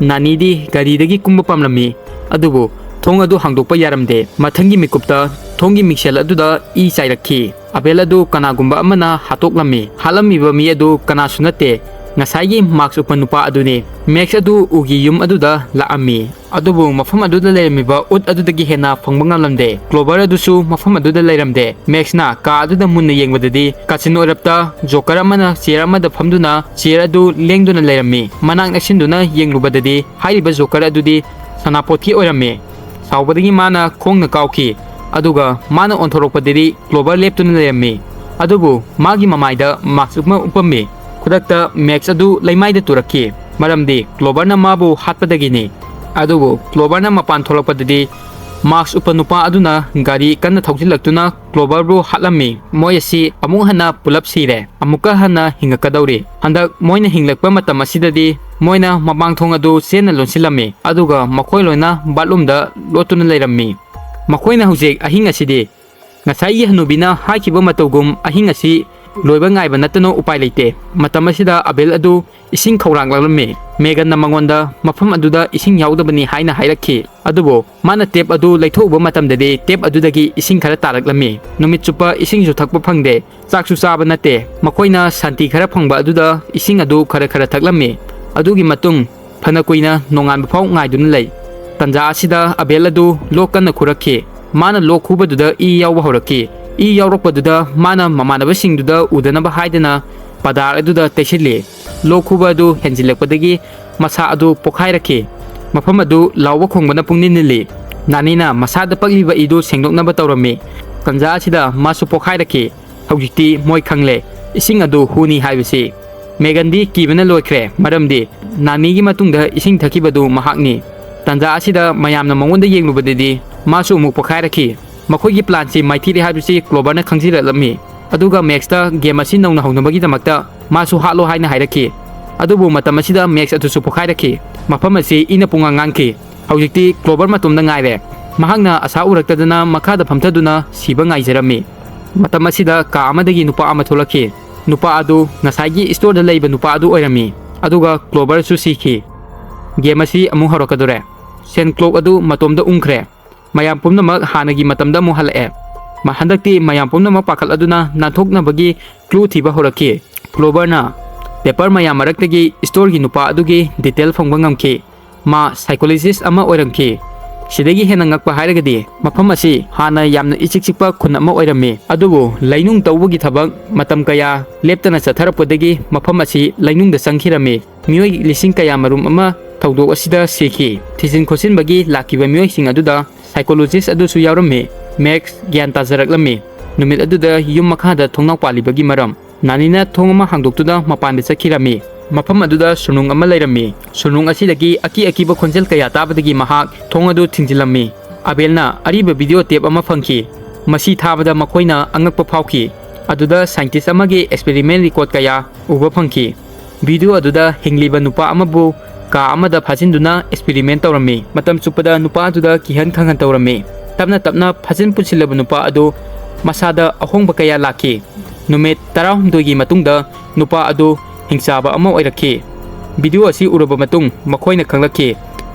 ꯅꯥꯅꯤꯗꯤ ꯒꯥꯔꯤꯗꯒꯤ ꯀꯨꯝꯕ ꯄꯥꯝꯂꯝꯃꯤ, ꯑꯗꯨꯕꯨ ꯊꯣꯡ ꯑꯗꯨ ꯍꯥꯡꯗꯣꯛꯄ ꯌꯥꯔꯝꯗꯦ꯫ ꯃꯊꯪꯒꯤ ꯃꯤꯀꯨꯞꯇ ꯊꯣꯡꯒꯤ ꯃꯤꯡꯁꯦꯜ ꯑꯗꯨꯗ ꯏ ꯆꯥꯏꯔꯛꯈꯤ꯫ ꯑꯕꯦꯜ ꯑꯗꯨ ꯀꯅꯥꯒꯨꯝꯕ ꯑꯃꯅ ꯍꯥꯠꯇꯣꯛꯂꯝꯃꯤ꯫ ꯍꯥꯠꯂꯝꯃꯤꯕ ꯃꯤ ꯑꯗꯨ ꯀꯅꯥꯁꯨ ꯅꯠꯇꯦ, ꯉꯁꯥꯏꯒꯤ ꯃꯥꯛꯁ ꯎꯞꯄ ꯅꯨꯄꯥ ꯑꯗꯨꯅꯤ꯫ ꯃꯦꯛꯁ ꯑꯗꯨ ꯎꯒꯤ ꯌꯨꯝ ꯑꯗꯨꯗ ꯂꯥꯛꯑꯝꯃꯤ꯫ ꯑꯗꯨꯕꯨ ꯃꯐꯝ ꯑꯗꯨꯗ ꯂꯩꯔꯝꯃꯤꯕ ꯎꯠ ꯑꯗꯨꯗꯒꯤ ꯍꯦꯟꯅ ꯐꯪꯕ ꯉꯝꯂꯝꯗꯦ꯫ ꯀ꯭ꯂꯣꯕꯔ ꯑꯗꯨꯁꯨ ꯃꯐꯝ ꯑꯗꯨꯗ ꯂꯩꯔꯝꯗꯦ꯫ ꯃꯦꯛꯁꯅ ꯀꯥ ꯑꯗꯨꯗ ꯃꯨꯟꯅ ꯌꯦꯡꯕꯗꯗꯤ ꯀꯥꯆꯤꯟ ꯑꯣꯏꯔꯞꯇ ꯖꯣꯀꯔ ꯑꯃꯅ ꯆꯤꯌꯔ ꯑꯃꯗ ꯐꯝꯗꯨꯅ ꯆꯤꯌꯔ ꯑꯗꯨ ꯂꯦꯡꯗꯨꯅ ꯂꯩꯔꯝꯃꯤ꯫ ꯃꯅꯥꯛ ꯅꯛꯁꯤꯟꯗꯨꯅ ꯌꯦꯡꯂꯨꯕꯗꯗꯤ ꯍꯥꯏꯔꯤꯕ ꯖꯣꯀꯔ ꯑꯗꯨꯗꯤ ꯁꯅꯥꯄꯣꯠꯀꯤ ꯑꯣꯏꯔꯝꯃꯤ꯫ ꯁꯥꯎꯕꯗꯒꯤ ꯃꯥꯅ ꯈꯣꯡꯅ ꯀꯥꯎꯈꯤ, ꯑꯗꯨꯒ ꯃꯥꯅ ꯑꯣꯟꯊꯣꯔꯛꯄꯗꯗꯤ ꯀ꯭ꯂꯣꯕꯔ ꯂꯦꯞꯇꯨꯅ ꯂꯩꯔꯝꯃꯤ꯫ ꯑꯗꯨꯕꯨ ꯃꯥꯒꯤ ꯃꯃꯥꯏꯗ ꯃꯥꯛꯁ ꯑꯃ ꯎꯞꯄꯝꯃꯤ꯫ ꯈꯨꯗꯛꯇ ꯃꯦꯛꯁ ꯑꯗꯨ ꯂꯩꯃꯥꯏꯗ ꯇꯨꯔꯛꯈꯤ, ꯃꯔꯝꯗꯤ ꯀ꯭ꯂꯣꯕꯔꯅ ꯃꯥꯕꯨ ꯍꯥꯠꯄꯗꯒꯤꯅꯤ꯫ ꯑꯗꯨꯕꯨ ꯀ꯭ꯂꯣꯕꯔꯅ ꯃꯄꯥꯟ ꯊꯣꯛꯂꯛꯄꯗꯗꯤ ꯃꯥꯛꯁ ꯎꯞꯄ ꯅꯨꯄꯥ ꯑꯗꯨꯅ ꯒꯥꯔꯤ ꯀꯟꯅ ꯊꯧꯖꯤꯜꯂꯛꯇꯨꯅ ꯀ꯭ꯂꯣꯕꯔꯕꯨ ꯍꯥꯠꯂꯝꯃꯤ꯫ ꯃꯣꯏ ꯑꯁꯤ ꯑꯃꯨꯛ ꯍꯟꯅ ꯄꯨꯂꯞ ꯁꯤꯔꯦ꯫ ꯑꯃꯨꯛꯀ ꯍꯟꯅ ꯍꯤꯡꯉꯛꯀꯗꯧꯔꯤ꯫ ꯍꯟꯗꯛ ꯃꯣꯏꯅ ꯍꯤꯡꯂꯛꯄ ꯃꯇꯝ ꯑꯁꯤꯗꯗꯤ ꯃꯣꯏꯅ ꯃꯃꯥꯡ ꯊꯣꯡ ꯑꯗꯨ ꯆꯦꯟꯅ ꯂꯣꯟꯁꯤꯜꯂꯝꯃꯤ, ꯑꯗꯨꯒ ꯃꯈꯣꯏ ꯂꯣꯏꯅ ꯕꯥꯠꯔꯨꯝꯗ ꯂꯣꯠꯇꯨꯅ ꯂꯩꯔꯝꯃꯤ꯫ ꯃꯈꯣꯏꯅ ꯍꯧꯖꯤꯛ ꯑꯍꯤꯡ ꯑꯁꯤꯗꯤ ꯉꯁꯥꯏꯒꯤ ꯍꯅꯨꯕꯤꯅ ꯍꯥꯏꯈꯤꯕ ꯃꯇꯧꯒꯨꯝ ꯑꯍꯤꯡ ꯑꯁꯤ ꯂꯣꯏꯕ ꯉꯥꯏꯕ ꯅꯠꯇꯅ ꯎꯄꯥꯏ ꯂꯩꯇꯦ꯫ ꯃꯇꯝ ꯑꯁꯤꯗ ꯑꯕꯦꯜ ꯑꯗꯨ ꯏꯁꯤꯡ ꯈꯧꯔꯥꯡꯂꯛꯂꯝꯃꯤ꯫ ꯃꯦꯒꯟꯅ ꯃꯉꯣꯟꯗ ꯃꯐꯝ ꯑꯗꯨꯗ ꯏꯁꯤꯡ ꯌꯥꯎꯗꯕꯅꯤ ꯍꯥꯏꯅ ꯍꯥꯏꯔꯛꯈꯤ꯫ ꯑꯗꯨꯕꯨ ꯃꯥꯅ ꯇꯦꯞ ꯑꯗꯨ ꯂꯩꯊꯣꯛꯎꯕ ꯃꯇꯝꯗꯗꯤ ꯇꯦꯞ ꯑꯗꯨꯗꯒꯤ ꯏꯁꯤꯡ ꯈꯔ ꯇꯥꯔꯛꯂꯝꯃꯤ꯫ ꯅꯨꯃꯤꯠ ꯆꯨꯞꯄ ꯏꯁꯤꯡꯁꯨ ꯊꯛꯄ ꯐꯪꯗꯦ, ꯆꯥꯛꯁꯨ ꯆꯥꯕ ꯅꯠꯇꯦ꯫ ꯃꯈꯣꯏꯅ ꯁꯥꯟꯇꯤ ꯈꯔ ꯐꯪꯕ ꯑꯗꯨꯗ ꯏꯁꯤꯡ ꯑꯗꯨ ꯈꯔ ꯈꯔ ꯊꯛꯂꯝꯃꯤ꯫ ꯑꯗꯨꯒꯤ ꯃꯇꯨꯡ ꯐꯅ ꯀꯨꯏꯅ ꯅꯣꯡꯉꯥꯟꯕ ꯐꯥꯎ ꯉꯥꯏꯗꯨꯅ ꯂꯩ꯫ ꯇꯟꯖꯥ ꯑꯁꯤꯗ ꯑꯕꯦꯜ ꯑꯗꯨ ꯂꯣꯛ ꯀꯟꯅ ꯈꯨꯔꯛꯈꯤ꯫ ꯃꯥꯅ ꯂꯣꯛ ꯈꯨꯕꯗꯨꯗ ꯏ ꯌꯥꯎꯕ ꯍꯧꯔꯛꯈꯤ꯫ ꯏ ꯌꯥꯎꯔꯛꯄꯗꯨꯗ ꯃꯥꯅ ꯃꯃꯥꯟꯅꯕꯁꯤꯡꯗꯨꯗ ꯎꯗꯅꯕ ꯍꯥꯏꯗꯅ ꯄꯗꯥꯔ ꯑꯗꯨꯗ ꯇꯩꯁꯤꯜꯂꯤ꯫ ꯂꯣꯛ ꯈꯨꯕ ꯑꯗꯨ ꯍꯦꯟꯖꯤꯜꯂꯛꯄꯗꯒꯤ ꯃꯁꯥ ꯑꯗꯨ ꯄꯣꯈꯥꯏꯔꯛꯈꯤ꯫ ꯃꯐꯝ ꯑꯗꯨ ꯂꯥꯎꯕ ꯈꯣꯡꯕꯅ ꯄꯨꯡꯅꯤꯜ ꯅꯤꯜꯂꯤ꯫ ꯅꯥꯅꯤꯅ ꯃꯁꯥꯗ ꯄꯛꯂꯤꯕ ꯏꯗꯨ ꯁꯦꯡꯗꯣꯛꯅꯕ ꯇꯧꯔꯝꯃꯤ꯫ ꯇꯟꯖꯥ ꯑꯁꯤꯗ ꯃꯥꯁꯨ ꯄꯣꯈꯥꯏꯔꯛꯈꯤ꯫ ꯍꯧꯖꯤꯛꯇꯤ ꯃꯣꯏ ꯈꯪꯂꯦ, ꯏꯁꯤꯡ ꯑꯗꯨ ꯍꯨꯅꯤ ꯍꯥꯏꯕꯁꯤ꯫ ꯃꯦꯒꯟꯗꯤ ꯀꯤꯕꯅ ꯂꯣꯏꯈ꯭ꯔꯦ, ꯃꯔꯝꯗꯤ ꯅꯥꯅꯤꯒꯤ ꯃꯇꯨꯡꯗ ꯏꯁꯤꯡ ꯊꯛꯈꯤꯕꯗꯨ ꯃꯍꯥꯛꯅꯤ꯫ ꯇꯟꯖꯥ ꯑꯁꯤꯗ ꯃꯌꯥꯝꯅ ꯃꯉꯣꯟꯗ ꯌꯦꯡꯂꯨꯕꯗꯗꯤ ꯃꯥꯁꯨ ꯑꯃꯨꯛ ꯄꯣꯈꯥꯏꯔꯛꯈꯤ꯫ ꯃꯈꯣꯏꯒꯤ ꯄ꯭ꯂꯥꯟꯁꯤ ꯃꯥꯏꯊꯤꯔꯦ ꯍꯥꯏꯕꯁꯤ ꯀ꯭ꯂꯣꯕꯔꯅ ꯈꯪꯖꯤꯜꯂꯛꯂꯝꯃꯤ꯫ ꯑꯗꯨꯒ ꯃꯦꯛꯁꯇ ꯒꯦꯝ ꯑꯁꯤ ꯅꯧꯅ ꯍꯧꯅꯕꯒꯤꯗꯃꯛꯇ ꯃꯥꯁꯨ ꯍꯥꯠꯂꯣ ꯍꯥꯏꯅ ꯍꯥꯏꯔꯛꯈꯤ꯫ ꯑꯗꯨꯕꯨ ꯃꯇꯝ ꯑꯁꯤꯗ ꯃꯦꯛꯁ ꯑꯗꯨꯁꯨ ꯄꯣꯈꯥꯏꯔꯛꯈꯤ꯫ ꯃꯐꯝ ꯑꯁꯤ ꯏꯅ ꯄꯨꯡꯉꯥꯡ ꯉꯥꯡꯈꯤ꯫ ꯍꯧꯖꯤꯛꯇꯤ ꯀ꯭ꯂꯣꯕꯔ ꯃꯇꯣꯝꯗ ꯉꯥꯏꯔꯦ꯫ ꯃꯍꯥꯛꯅ ꯑꯁꯥ ꯎꯔꯛꯇꯗꯅ ꯃꯈꯥꯗ ꯐꯝꯊꯗꯨꯅ ꯁꯤꯕ ꯉꯥꯏꯖꯔꯝꯃꯤ꯫ ꯃꯇꯝ ꯑꯁꯤꯗ ꯀꯥ ꯑꯃꯗꯒꯤ ꯅꯨꯄꯥ ꯑꯃ ꯊꯣꯛꯂꯛꯈꯤ꯫ ꯅꯨꯄꯥ ꯑꯗꯨ ꯉꯁꯥꯏꯒꯤ ꯏꯁꯇꯣꯔꯗ ꯂꯩꯕ ꯅꯨꯄꯥ ꯑꯗꯨ ꯑꯣꯏꯔꯝꯃꯤ꯫ ꯑꯗꯨꯒ ꯀ꯭ꯂꯣꯕꯔꯁꯨ ꯁꯤꯈꯤ꯫ ꯒꯦꯝ ꯑꯁꯤ ꯑꯃꯨꯛ ꯍꯧꯔꯛꯀꯗꯣꯔꯦ꯫ ꯁꯦꯟ ꯀ꯭ꯂꯣꯛ ꯑꯗꯨ ꯃꯇꯣꯝꯗ ꯎꯪꯈ꯭ꯔꯦ꯫ ꯃꯌꯥꯝ ꯄꯨꯝꯅꯃꯛ ꯍꯥꯟꯅꯒꯤ ꯃꯇꯝꯗ ꯑꯃꯨꯛ ꯍꯜꯂꯛꯑꯦ꯫ ꯃ-, ꯍꯟꯗꯛꯇꯤ ꯃꯌꯥꯝ ꯄꯨꯝꯅꯃꯛ ꯄꯥꯈꯠꯂꯗꯨꯅ ꯅꯥꯟꯊꯣꯛꯅꯕꯒꯤ ꯀ꯭ꯂꯨ ꯊꯤꯕ ꯍꯧꯔꯛꯈꯤ꯫ ꯀ꯭ꯂꯣꯕꯔꯅ ꯄꯦꯄꯔ ꯃꯌꯥꯝ ꯃꯔꯛꯇꯒꯤ ꯏꯁꯇꯣꯔꯒꯤ ꯅꯨꯄꯥ ꯑꯗꯨꯒꯤ ꯗꯤꯇꯦꯜ ꯐꯪꯕ ꯉꯝꯈꯤ꯫ ꯃꯥ ꯁꯥꯏꯀꯣꯂꯣꯖꯤꯁ ꯑꯃ ꯑꯣꯏꯔꯝꯈꯤ꯫ ꯁꯤꯗꯒꯤ ꯍꯦꯟꯅ ꯉꯛꯄ ꯍꯥꯏꯔꯒꯗꯤ ꯃꯐꯝ ꯑꯁꯤ ꯍꯥꯟꯅ ꯌꯥꯝꯅ ꯏꯆꯤꯛ ꯆꯤꯛꯄ ꯈꯨꯟ ꯑꯃ ꯑꯣꯏꯔꯝꯃꯤ, ꯑꯗꯨꯕꯨ ꯂꯩꯅꯨꯡ ꯇꯧꯕꯒꯤ ꯊꯕꯛ ꯃꯇꯝ ꯀꯌꯥ ꯂꯦꯞꯇꯅ ꯆꯠꯊꯔꯛꯄꯗꯒꯤ ꯃꯐꯝ ꯑꯁꯤ ꯂꯩꯅꯨꯡꯗ ꯆꯪꯈꯤꯔꯝꯃꯤ꯫ ꯃꯤꯑꯣꯏ ꯂꯤꯁꯤꯡ ꯀꯌꯥ ꯃꯔꯨꯝ ꯑꯃ ꯊꯧꯗꯣꯛ ꯑꯁꯤꯗ ꯁꯤꯈꯤ꯫ ꯊꯤꯖꯤꯟ ꯈꯣꯠꯆꯤꯟꯕꯒꯤ ꯂꯥꯛꯈꯤꯕ ꯃꯤꯑꯣꯏꯁꯤꯡ ꯑꯗꯨꯗ ꯁꯥꯏꯀꯣꯂꯣꯖꯤꯁ ꯑꯗꯨꯁꯨ ꯌꯥꯎꯔꯝꯃꯤ꯫ ꯃꯦꯛꯁ ꯒ꯭ꯌꯥꯟ ꯇꯥꯖꯔꯛꯂꯝꯃꯤ꯫ ꯅꯨꯃꯤꯠ ꯑꯗꯨꯗ ꯌꯨꯝ ꯃꯈꯥꯗ ꯊꯣꯡꯅꯥꯎ ꯄꯥꯜꯂꯤꯕꯒꯤ ꯃꯔꯝ꯫ ꯅꯥꯅꯤꯅ ꯊꯣꯡ ꯑꯃ ꯍꯥꯡꯗꯣꯛꯇꯨꯅ ꯃꯄꯥꯟꯗ ꯆꯠꯈꯤꯔꯝꯃꯤ꯫ ꯃꯐꯝ ꯑꯗꯨꯗ ꯁꯨꯔꯨꯡ ꯑꯃ ꯂꯩꯔꯝꯃꯤ꯫ ꯁꯨꯔꯨꯡ ꯑꯁꯤꯗꯒꯤ ꯑꯀꯤ ꯑꯀꯤꯕ ꯈꯣꯟꯖꯦꯜ ꯀꯌꯥ ꯇꯥꯕꯗꯒꯤ ꯃꯍꯥꯛ ꯊꯣꯡ ꯑꯗꯨ ꯊꯤꯡꯖꯤꯜꯂꯝꯃꯤ꯫ ꯑꯕꯦꯜꯅ ꯑꯔꯤꯕ ꯚꯤꯗꯤꯑꯣ ꯇꯦꯞ ꯑꯃ ꯐꯪꯈꯤ꯫ ꯃꯁꯤ ꯊꯥꯕꯗ ꯃꯈꯣꯏꯅ ꯑꯉꯛꯄ ꯐꯥꯎꯈꯤ꯫ ꯑꯗꯨꯗ ꯁꯥꯏꯟꯇꯤꯁ ꯑꯃꯒꯤ ꯑꯦꯛꯁꯄꯦꯔꯤꯃꯦꯟ ꯔꯦꯀꯣꯔꯗ ꯀꯌꯥ ꯎꯕ ꯐꯪꯈꯤ꯫ ꯚꯤꯗꯤꯑꯣ ꯑꯗꯨꯗ ꯍꯤꯡꯂꯤꯕ ꯅꯨꯄꯥ ꯑꯃꯕꯨ ꯀꯥ ꯑꯃꯗ ꯐꯥꯖꯤꯟꯗꯨꯅ ꯑꯦꯛꯁꯄꯦꯔꯤꯃꯦꯟ ꯇꯧꯔꯝꯃꯤ꯫ ꯃꯇꯝ ꯆꯨꯞꯄꯗ ꯅꯨꯄꯥ ꯑꯗꯨꯗ ꯀꯤꯍꯟ ꯈꯪꯍꯟ ꯇꯧꯔꯝꯃꯤ꯫ ꯇꯞꯅ ꯇꯞꯅ ꯐꯥꯖꯤꯟ ꯄꯨꯟꯁꯤꯜꯂꯕ ꯅꯨꯄꯥ ꯑꯗꯨ ꯃꯁꯥꯗ ꯑꯍꯣꯡꯕ ꯀꯌꯥ ꯂꯥꯛꯈꯤ꯫ ꯅꯨꯃꯤꯠ ꯇꯔꯥꯍꯨꯝꯗꯣꯏꯒꯤ ꯃꯇꯨꯡꯗ ꯅꯨꯄꯥ ꯑꯗꯨ ꯍꯤꯡꯆꯥꯕ ꯑꯃ ꯑꯣꯏꯔꯛꯈꯤ꯫ ꯚꯤꯗꯤꯑꯣ ꯑꯁꯤ ꯎꯔꯕ ꯃꯇꯨꯡ ꯃꯈꯣꯏꯅ ꯈꯪꯂꯛꯈꯤ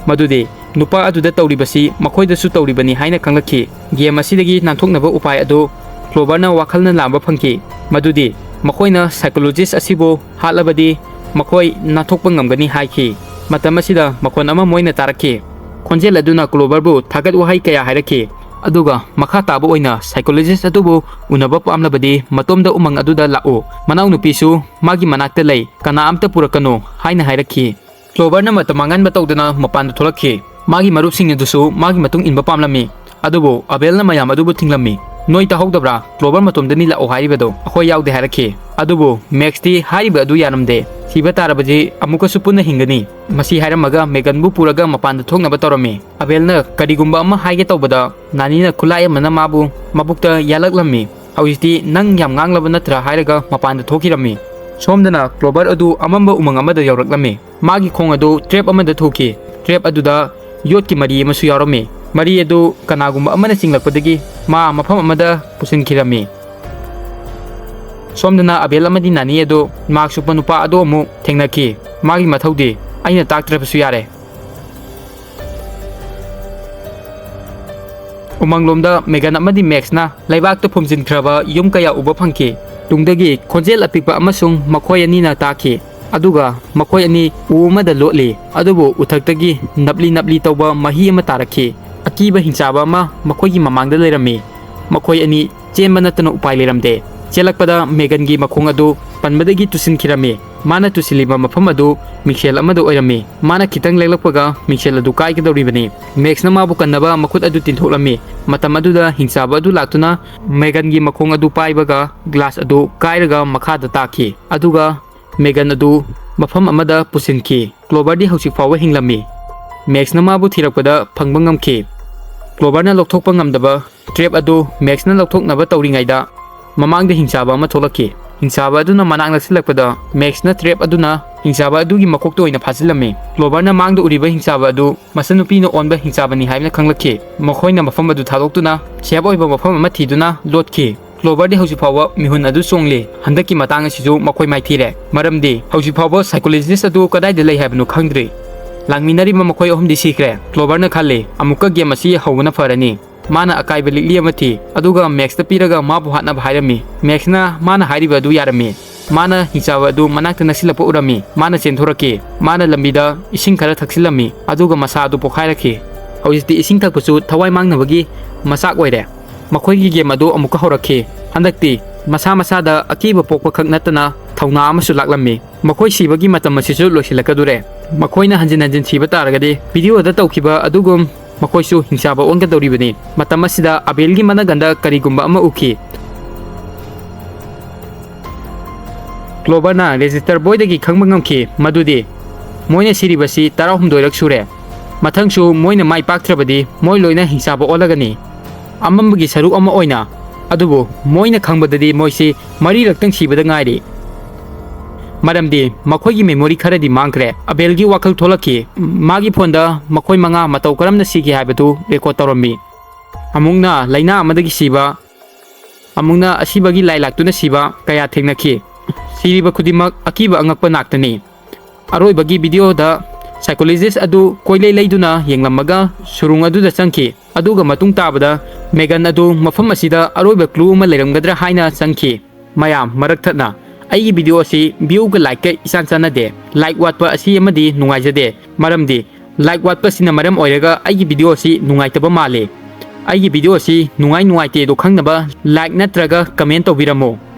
ꯃꯗꯨꯗꯤ ꯅꯨꯄꯥ ꯑꯗꯨꯗ ꯇꯧꯔꯤꯕꯁꯤ ꯃꯈꯣꯏꯗꯁꯨ ꯇꯧꯔꯤꯕꯅꯤ ꯍꯥꯏꯅ ꯈꯪꯂꯛꯈꯤ꯫ ꯒꯦꯝ ꯑꯁꯤꯗꯒꯤ ꯅꯥꯟꯊꯣꯛꯅꯕ ꯎꯄꯥꯏ ꯑꯗꯨ ꯀ꯭ꯂꯣꯕꯔꯅ ꯋꯥꯈꯜꯅ ꯂꯥꯝꯕ ꯐꯪꯈꯤ, ꯃꯗꯨꯗꯤ ꯃꯈꯣꯏꯅ psychologist ꯑꯁꯤꯕꯨ ꯍꯥꯠꯂꯕꯗꯤ ꯃꯈꯣꯏ ꯅꯥꯟꯊꯣꯛꯄ ꯉꯝꯒꯅꯤ ꯍꯥꯏꯈꯤ꯫ ꯃꯇꯝ ꯑꯁꯤꯗ ꯃꯈꯣꯟ ꯑꯃ ꯃꯣꯏꯅ ꯇꯥꯔꯛꯈꯤ꯫ ꯈꯣꯟꯖꯦꯜ ꯑꯗꯨꯅ ꯀ꯭ꯂꯣꯕꯔꯕꯨ ꯊꯥꯒꯠ ꯋꯥꯍꯩ ꯀꯌꯥ ꯍꯥꯏꯔꯛꯈꯤ, ꯑꯗꯨꯒ ꯃꯈꯥ ꯇꯥꯕ ꯑꯣꯏꯅ psychologist ꯑꯗꯨꯕꯨ ꯎꯅꯕ ꯄꯥꯝꯂꯕꯗꯤ ꯃꯇꯣꯝꯗ ꯎꯃꯪ ꯑꯗꯨꯗ ꯂꯥꯛꯎ, ꯃꯅꯥꯎꯅꯨꯄꯤꯁꯨ ꯃꯥꯒꯤ ꯃꯅꯥꯛꯇ ꯂꯩ, ꯀꯅꯥ ꯑꯝꯇ ꯄꯨꯔꯛꯀꯅꯨ ꯍꯥꯏꯅ ꯍꯥꯏꯔꯛꯈꯤ꯫ ꯀ꯭ꯂꯣꯕꯔꯅ ꯃꯇꯝ ꯃꯥꯡꯍꯟꯕ ꯇꯧꯗꯅ ꯃꯄꯥꯟꯗ ꯊꯣꯛꯂꯛꯈꯤ꯫ ꯃꯥꯒꯤ ꯃꯔꯨꯞꯁꯤꯡ ꯑꯗꯨꯁꯨ ꯃꯥꯒꯤ ꯃꯇꯨꯡ ꯏꯟꯕ ꯄꯥꯝꯂꯝꯃꯤ, ꯑꯗꯨꯕꯨ ꯑꯕꯦꯜꯅ ꯃꯌꯥꯝ ꯑꯗꯨꯕꯨ ꯊꯤꯡꯂꯝꯃꯤ꯫ "ꯅꯣꯏ ꯇꯥꯍꯧꯗꯕ꯭ꯔꯥ? ꯀ꯭ꯂꯣꯕꯔ ꯃꯇꯣꯝꯗꯅꯤ ꯂꯥꯛꯑꯣ ꯍꯥꯏꯔꯤꯕꯗꯣ, ꯑꯩꯈꯣꯏ ꯌꯥꯎꯗꯦ" ꯍꯥꯏꯔꯛꯈꯤ꯫ ꯑꯗꯨꯕꯨ ꯃꯦꯛꯁꯇꯤ ꯍꯥꯏꯔꯤꯕ ꯑꯗꯨ ꯌꯥꯔꯝꯗꯦ꯫ "ꯊꯤꯕ ꯇꯥꯔꯕꯗꯤ ꯑꯃꯨꯛꯀꯁꯨ ꯄꯨꯟꯅ ꯍꯤꯡꯒꯅꯤ"꯫ ꯃꯁꯤ ꯍꯥꯏꯔꯝꯃꯒ ꯃꯦꯒꯟꯕꯨ ꯄꯨꯔꯒ ꯃꯄꯥꯟꯗ ꯊꯣꯛꯅꯕ ꯇꯧꯔꯝꯃꯤ꯫ ꯑꯕꯦꯜꯅ ꯀꯔꯤꯒꯨꯝꯕ ꯑꯃ ꯍꯥꯏꯒꯦ ꯇꯧꯕꯗ ꯅꯥꯅꯤꯅ ꯈꯨꯠꯂꯥꯏ ꯑꯃꯅ ꯃꯥꯕꯨ ꯃꯕꯨꯛꯇ ꯌꯥꯜꯂꯛꯂꯝꯃꯤ꯫ "ꯍꯧꯖꯤꯛꯇꯤ ꯅꯪ ꯌꯥꯝ ꯉꯥꯡꯂꯕ ꯅꯠꯇ꯭ꯔꯥ?" ꯍꯥꯏꯔꯒ ꯃꯄꯥꯟꯗ ꯊꯣꯛꯈꯤꯔꯝꯃꯤ꯫ ꯁꯣꯝꯗꯅ ꯀ꯭ꯂꯣꯕꯔ ꯑꯗꯨ ꯑꯃꯝꯕ ꯎꯃꯪ ꯑꯃꯗ ꯌꯧꯔꯛꯂꯝꯃꯤ꯫ ꯃꯥꯒꯤ ꯈꯣꯡ ꯑꯗꯨ ꯇ꯭ꯔꯦꯞ ꯑꯃꯗ ꯊꯨꯈꯤ꯫ ꯇ꯭ꯔꯦꯞ ꯑꯗꯨꯗ ꯌꯣꯠꯀꯤ ꯃꯔꯤ ꯑꯃꯁꯨ ꯌꯥꯎꯔꯝꯃꯤ꯫ ꯃꯔꯤ ꯑꯗꯨ ꯀꯅꯥꯒꯨꯝꯕ ꯑꯃꯅ ꯆꯤꯡꯂꯛꯄꯗꯒꯤ ꯃꯥ ꯃꯐꯝ ꯑꯃꯗ ꯄꯨꯁꯤꯟꯈꯤꯔꯝꯃꯤ꯫ ꯁꯣꯝꯗꯅ ꯑꯕꯦꯜ ꯑꯃꯗꯤ ꯅꯥꯅꯤ ꯑꯗꯨ ꯃꯥꯛꯁ ꯎꯞꯄ ꯅꯨꯄꯥ ꯑꯗꯨ ꯑꯃꯨꯛ ꯊꯦꯡꯅꯈꯤ꯫ ꯃꯥꯒꯤ ꯃꯊꯧꯗꯤ ꯑꯩꯅ ꯇꯥꯛꯇ꯭ꯔꯕꯁꯨ ꯌꯥꯔꯦ꯫ ꯎꯃꯪꯂꯣꯝꯗ ꯃꯦꯒꯟ ꯑꯃꯗꯤ ꯃꯦꯛꯁꯅ ꯂꯩꯕꯥꯛꯇ ꯐꯨꯝꯖꯤꯟꯈ꯭ꯔꯕ ꯌꯨꯝ ꯀꯌꯥ ꯎꯕ ꯐꯪꯈꯤ꯫ ꯇꯨꯡꯗꯒꯤ ꯈꯣꯟꯖꯦꯜ ꯑꯄꯤꯛꯄ ꯑꯃꯁꯨꯡ ꯃꯈꯣꯏ ꯑꯅꯤꯅ ꯇꯥꯈꯤ, ꯑꯗꯨꯒ ꯃꯈꯣꯏ ꯑꯅꯤ ꯎ ꯑꯃꯗ ꯂꯣꯠꯂꯤ, ꯑꯗꯨꯕꯨ ꯎꯊꯛꯇꯒꯤ ꯅꯞꯂꯤ ꯅꯞꯂꯤ ꯇꯧꯕ ꯃꯍꯤ ꯑꯃ ꯇꯥꯔꯛꯈꯤ꯫ ꯑꯀꯤꯕ ꯍꯤꯡꯆꯥꯕ ꯑꯃ ꯃꯈꯣꯏꯒꯤ ꯃꯃꯥꯡꯗ ꯂꯩꯔꯝꯃꯤ꯫ ꯃꯈꯣꯏ ꯑꯅꯤ ꯆꯦꯟꯕ ꯅꯠꯇꯅ ꯎꯄꯥꯏ ꯂꯩꯔꯝꯗꯦ꯫ ꯆꯦꯜꯂꯛꯄꯗ ꯃꯦꯒꯟꯒꯤ ꯃꯈꯣꯡ ꯑꯗꯨ ꯄꯟꯕꯗꯒꯤ ꯇꯨꯁꯤꯟꯈꯤꯔꯝꯃꯤ꯫ ꯃꯥꯅ ꯇꯨꯁꯤꯜꯂꯤꯕ ꯃꯐꯝ ꯑꯗꯨ ꯃꯤꯡꯁꯦꯜ ꯑꯃꯗ ꯑꯣꯏꯔꯝꯃꯤ꯫ ꯃꯥꯅ ꯈꯤꯇꯪ ꯂꯦꯡꯂꯛꯄꯒ ꯃꯤꯡꯁꯦꯜ ꯑꯗꯨ ꯀꯥꯏꯒꯗꯧꯔꯤꯕꯅꯤ꯫ ꯃꯦꯛꯁꯅ ꯃꯥꯕꯨ ꯀꯟꯅꯕ ꯃꯈꯨꯠ ꯑꯗꯨ ꯇꯤꯟꯊꯣꯛꯂꯝꯃꯤ꯫ ꯃꯇꯝ ꯑꯗꯨꯗ ꯍꯤꯡꯆꯥꯕ ꯑꯗꯨ ꯂꯥꯛꯇꯨꯅ ꯃꯦꯒꯟꯒꯤ ꯃꯈꯣꯡ ꯑꯗꯨ ꯄꯥꯏꯕꯒ ꯒ꯭ꯂꯥꯁ ꯑꯗꯨ ꯀꯥꯏꯔꯒ ꯃꯈꯥꯗ ꯇꯥꯈꯤ꯫ ꯑꯗꯨꯒ ꯃꯦꯒꯟ ꯑꯗꯨ ꯃꯐꯝ ꯑꯃꯗ ꯄꯨꯁꯤꯟꯈꯤ꯫ ꯀ꯭ꯂꯣꯕꯔꯗꯤ ꯍꯧꯖꯤꯛ ꯐꯥꯎꯕ ꯍꯤꯡꯂꯝꯃꯤ꯫ ꯃꯦꯛꯁꯅ ꯃꯥꯕꯨ ꯊꯤꯔꯛꯄꯗ ꯐꯪꯕ ꯉꯝꯈꯤ꯫ ꯀ꯭ꯂꯣꯕꯔꯅ ꯂꯧꯊꯣꯛꯄ ꯉꯝꯗꯕ ꯇ꯭ꯔꯦꯞ ꯑꯗꯨ ꯃꯦꯛꯁꯅ ꯂꯧꯊꯣꯛꯅꯕ ꯇꯧꯔꯤꯉꯩꯗ ꯃꯃꯥꯡꯗ ꯍꯤꯡꯆꯥꯕ ꯑꯃ ꯊꯣꯛꯂꯛꯈꯤ꯫ ꯍꯤꯡꯆꯥꯕ ꯑꯗꯨꯅ ꯃꯅꯥꯛ ꯅꯛꯁꯤꯜꯂꯛꯄꯗ ꯃꯦꯛꯁꯅ ꯇ꯭ꯔꯦꯞ ꯑꯗꯨꯅ ꯍꯤꯡꯆꯥꯕ ꯑꯗꯨꯒꯤ ꯃꯀꯣꯛꯇ ꯑꯣꯏꯅ ꯐꯥꯖꯤꯜꯂꯝꯃꯤ꯫ ꯀ꯭ꯂꯣꯕꯔꯅ ꯃꯥꯡꯗ ꯎꯔꯤꯕ ꯍꯤꯡꯆꯥꯕ ꯑꯗꯨ ꯃꯆꯟꯅꯨꯄꯤꯅ ꯑꯣꯟꯕ ꯍꯤꯡꯆꯥꯕꯅꯤ ꯍꯥꯏꯕꯅ ꯈꯪꯂꯛꯈꯤ꯫ ꯃꯈꯣꯏꯅ ꯃꯐꯝ ꯑꯗꯨ ꯊꯥꯗꯣꯛꯇꯨꯅ safe ꯑꯣꯏꯕ ꯃꯐꯝ ꯑꯃ ꯊꯤꯗꯨꯅ ꯂꯣꯠꯈꯤ꯫ ꯀ꯭ꯂꯣꯕꯔꯗꯤ ꯍꯧꯖꯤꯛ ꯐꯥꯎꯕ ꯃꯤꯍꯨꯟ ꯑꯗꯨ ꯆꯣꯡꯂꯤ꯫ ꯍꯟꯗꯛꯀꯤ ꯃꯇꯥꯡ ꯑꯁꯤꯁꯨ ꯃꯈꯣꯏ ꯃꯥꯏꯊꯤꯔꯦ, ꯃꯔꯝꯗꯤ ꯍꯧꯖꯤꯛ ꯐꯥꯎꯕ psychologist ꯑꯗꯨ ꯀꯗꯥꯏꯗ ꯂꯩ ꯍꯥꯏꯕꯅꯣ ꯈꯪꯗ꯭ꯔꯤ꯫ ꯂꯥꯡꯃꯤꯟꯅꯔꯤꯕ ꯃꯈꯣꯏ ꯑꯍꯨꯝꯗꯤ ꯁꯤꯈ꯭ꯔꯦ꯫ ꯀ꯭ꯂꯣꯕꯔꯅ ꯈꯜꯂꯤ, "ꯑꯃꯨꯛꯀ game ꯑꯁꯤ ꯍꯧꯕꯅ ꯐꯔꯅꯤ"꯫ ꯃꯥꯅ ꯑꯀꯥꯏꯕ ꯂꯤꯛꯂꯤ ꯑꯃ ꯊꯤ, ꯑꯗꯨꯒ ꯃꯦꯛꯁꯇ ꯄꯤꯔꯒ ꯃꯥꯕꯨ ꯍꯥꯠꯅꯕ ꯍꯥꯏꯔꯝꯃꯤ꯫ ꯃꯦꯛꯁꯅ ꯃꯥꯅ ꯍꯥꯏꯔꯤꯕ ꯑꯗꯨ ꯌꯥꯔꯝꯃꯤ꯫ ꯃꯥꯅ ꯍꯤꯡꯆꯥꯕ ꯑꯗꯨ ꯃꯅꯥꯛꯇ ꯅꯛꯁꯤꯜꯂꯛꯄ ꯎꯔꯝꯃꯤ꯫ ꯃꯥꯅ ꯆꯦꯟꯊꯣꯔꯛꯈꯤ꯫ ꯃꯥꯅ ꯂꯝꯕꯤꯗ ꯏꯁꯤꯡ ꯈꯔ ꯊꯛꯆꯤꯜꯂꯝꯃꯤ, ꯑꯗꯨꯒ ꯃꯁꯥ ꯑꯗꯨ ꯄꯣꯈꯥꯏꯔꯛꯈꯤ꯫ ꯍꯧꯖꯤꯛꯇꯤ ꯏꯁꯤꯡ ꯊꯛꯄꯁꯨ ꯊꯋꯥꯏ ꯃꯥꯡꯅꯕꯒꯤ ꯃꯆꯥꯛ ꯑꯣꯏꯔꯦ꯫ ꯃꯈꯣꯏꯒꯤ game ꯑꯗꯨ ꯑꯃꯨꯛꯀ ꯍꯧꯔꯛꯈꯤ꯫ ꯍꯟꯗꯛꯇꯤ ꯃꯁꯥ ꯃꯁꯥꯗ ꯑꯀꯤꯕ ꯄꯣꯛꯄ ꯈꯛ ꯅꯠꯇꯅ ꯊꯧꯅꯥ ꯑꯃꯁꯨ ꯂꯥꯛꯂꯝꯃꯤ꯫ ꯃꯈꯣꯏ ꯁꯤꯕꯒꯤ ꯃꯇꯝ ꯑꯁꯤꯁꯨ ꯂꯣꯏꯁꯤꯜꯂꯛꯀꯗꯧꯔꯦ꯫ ꯃꯈꯣꯏꯅ ꯍꯟꯖꯤꯟ ꯍꯟꯖꯤꯟ ꯁꯤꯕ ꯇꯥꯔꯒꯗꯤ video ꯗ ꯇꯧꯈꯤꯕ ꯑꯗꯨꯒꯨꯝ ꯃꯈꯣꯏꯁꯨ ꯍꯤꯡꯆꯥꯕ ꯑꯣꯟꯒꯗꯧꯔꯤꯕꯅꯤ꯫ ꯃꯇꯝ ꯑꯁꯤꯗ ꯑꯕꯦꯜꯒꯤ ꯃꯅꯒꯟꯗ ꯀꯔꯤꯒꯨꯝꯕ ꯑꯃ ꯎꯈꯤ꯫ ꯀ꯭ꯂꯣꯕꯔꯅ register boy ꯗꯒꯤ ꯈꯪꯕ ꯉꯝꯈꯤ ꯃꯗꯨꯗꯤ ꯃꯣꯏꯅ ꯁꯤꯔꯤꯕꯁꯤ ꯇꯔꯥꯍꯨꯝꯗꯣꯏꯔꯛ ꯁꯨꯔꯦ꯫ ꯃꯊꯪꯁꯨ ꯃꯣꯏꯅ ꯃꯥꯏ ꯄꯥꯛꯇ꯭ꯔꯕꯗꯤ ꯃꯣꯏ ꯂꯣꯏꯅ ꯍꯤꯡꯆꯥꯕ ꯑꯣꯜꯂꯒꯅꯤ꯫ ꯑꯃꯝꯕꯒꯤ ꯁꯔꯨꯛ ꯑꯃ ꯑꯣꯏꯅ꯫ ꯑꯗꯨꯕꯨ ꯃꯣꯏꯅ ꯈꯪꯕꯗꯗꯤ ꯃꯣꯏꯁꯤ ꯃꯔꯤꯔꯛꯇꯪ ꯁꯤꯕꯗ ꯉꯥꯏꯔꯤ꯫ ꯃꯔꯝꯗꯤ ꯃꯈꯣꯏꯒꯤ memory ꯈꯔꯗꯤ ꯃꯥꯡꯈ꯭ꯔꯦ꯫ ꯑꯕꯦꯜꯒꯤ ꯋꯥꯈꯜ ꯊꯣꯛꯂꯛꯈꯤ꯫ ꯃꯥꯒꯤ phone ꯗ ꯃꯈꯣꯏ ꯃꯉꯥ ꯃꯇꯧ ꯀꯔꯝꯅ ꯁꯤꯈꯤ ꯍꯥꯏꯕꯗꯨ record ꯇꯧꯔꯝꯃꯤ꯫ ꯑꯃꯨꯛꯅ ꯂꯥꯏꯅꯥ ꯑꯃꯗꯒꯤ ꯁꯤꯕ, ꯑꯃꯨꯛꯅ ꯑꯁꯤꯕꯒꯤ ꯂꯥꯏ ꯂꯥꯛꯇꯨꯅ ꯁꯤꯕ ꯀꯌꯥ ꯊꯦꯡꯅꯈꯤ꯫ ꯁꯤꯔꯤꯕ ꯈꯨꯗꯤꯡꯃꯛ ꯑꯀꯤꯕ ꯑꯉꯛꯄ ꯉꯥꯛꯇꯅꯤ꯫ ꯑꯔꯣꯏꯕꯒꯤ video ꯗ psychologist ꯑꯗꯨ ꯀꯣꯏꯂꯩ ꯂꯩꯗꯨꯅ ꯌꯦꯡꯂꯝꯃꯒ ꯁꯨꯔꯨꯡ ꯑꯗꯨꯗ ꯆꯪꯈꯤ꯫ ꯑꯗꯨꯒ ꯃꯇꯨꯡ ꯇꯥꯕꯗ ꯃꯦꯒꯟ ꯑꯗꯨ ꯃꯐꯝ ꯑꯁꯤꯗ ꯑꯔꯣꯏꯕ clue ꯑꯃ ꯂꯩꯔꯝꯒꯗ꯭ꯔꯥ ꯍꯥꯏꯅ ꯆꯪꯈꯤ꯫ ꯃꯌꯥꯝ ꯃꯔꯛ ꯊꯠꯅ ꯑꯩꯒꯤ video ꯑꯁꯤ view ꯒ like ꯀ ꯏꯆꯥꯟ ꯆꯥꯟꯅꯗꯦ꯫ Like ꯋꯥꯠꯄ ꯑꯁꯤ ꯑꯃꯗꯤ ꯅꯨꯡꯉꯥꯏꯖꯗꯦ, ꯃꯔꯝꯗꯤ like ꯋꯥꯠꯄꯁꯤꯅ ꯃꯔꯝ ꯑꯣꯏꯔꯒ ꯑꯩꯒꯤ video ꯑꯁꯤ ꯅꯨꯡꯉꯥꯏꯇꯕ ꯃꯥꯜꯂꯤ꯫ ꯑꯩꯒꯤ video ꯑꯁꯤ ꯅꯨꯡꯉꯥꯏ ꯅꯨꯡꯉꯥꯏꯇꯦꯗꯣ ꯈꯪꯅꯕ like ꯅꯠꯇ꯭ꯔꯒ comment ꯇꯧꯕꯤꯔꯝꯃꯨ꯫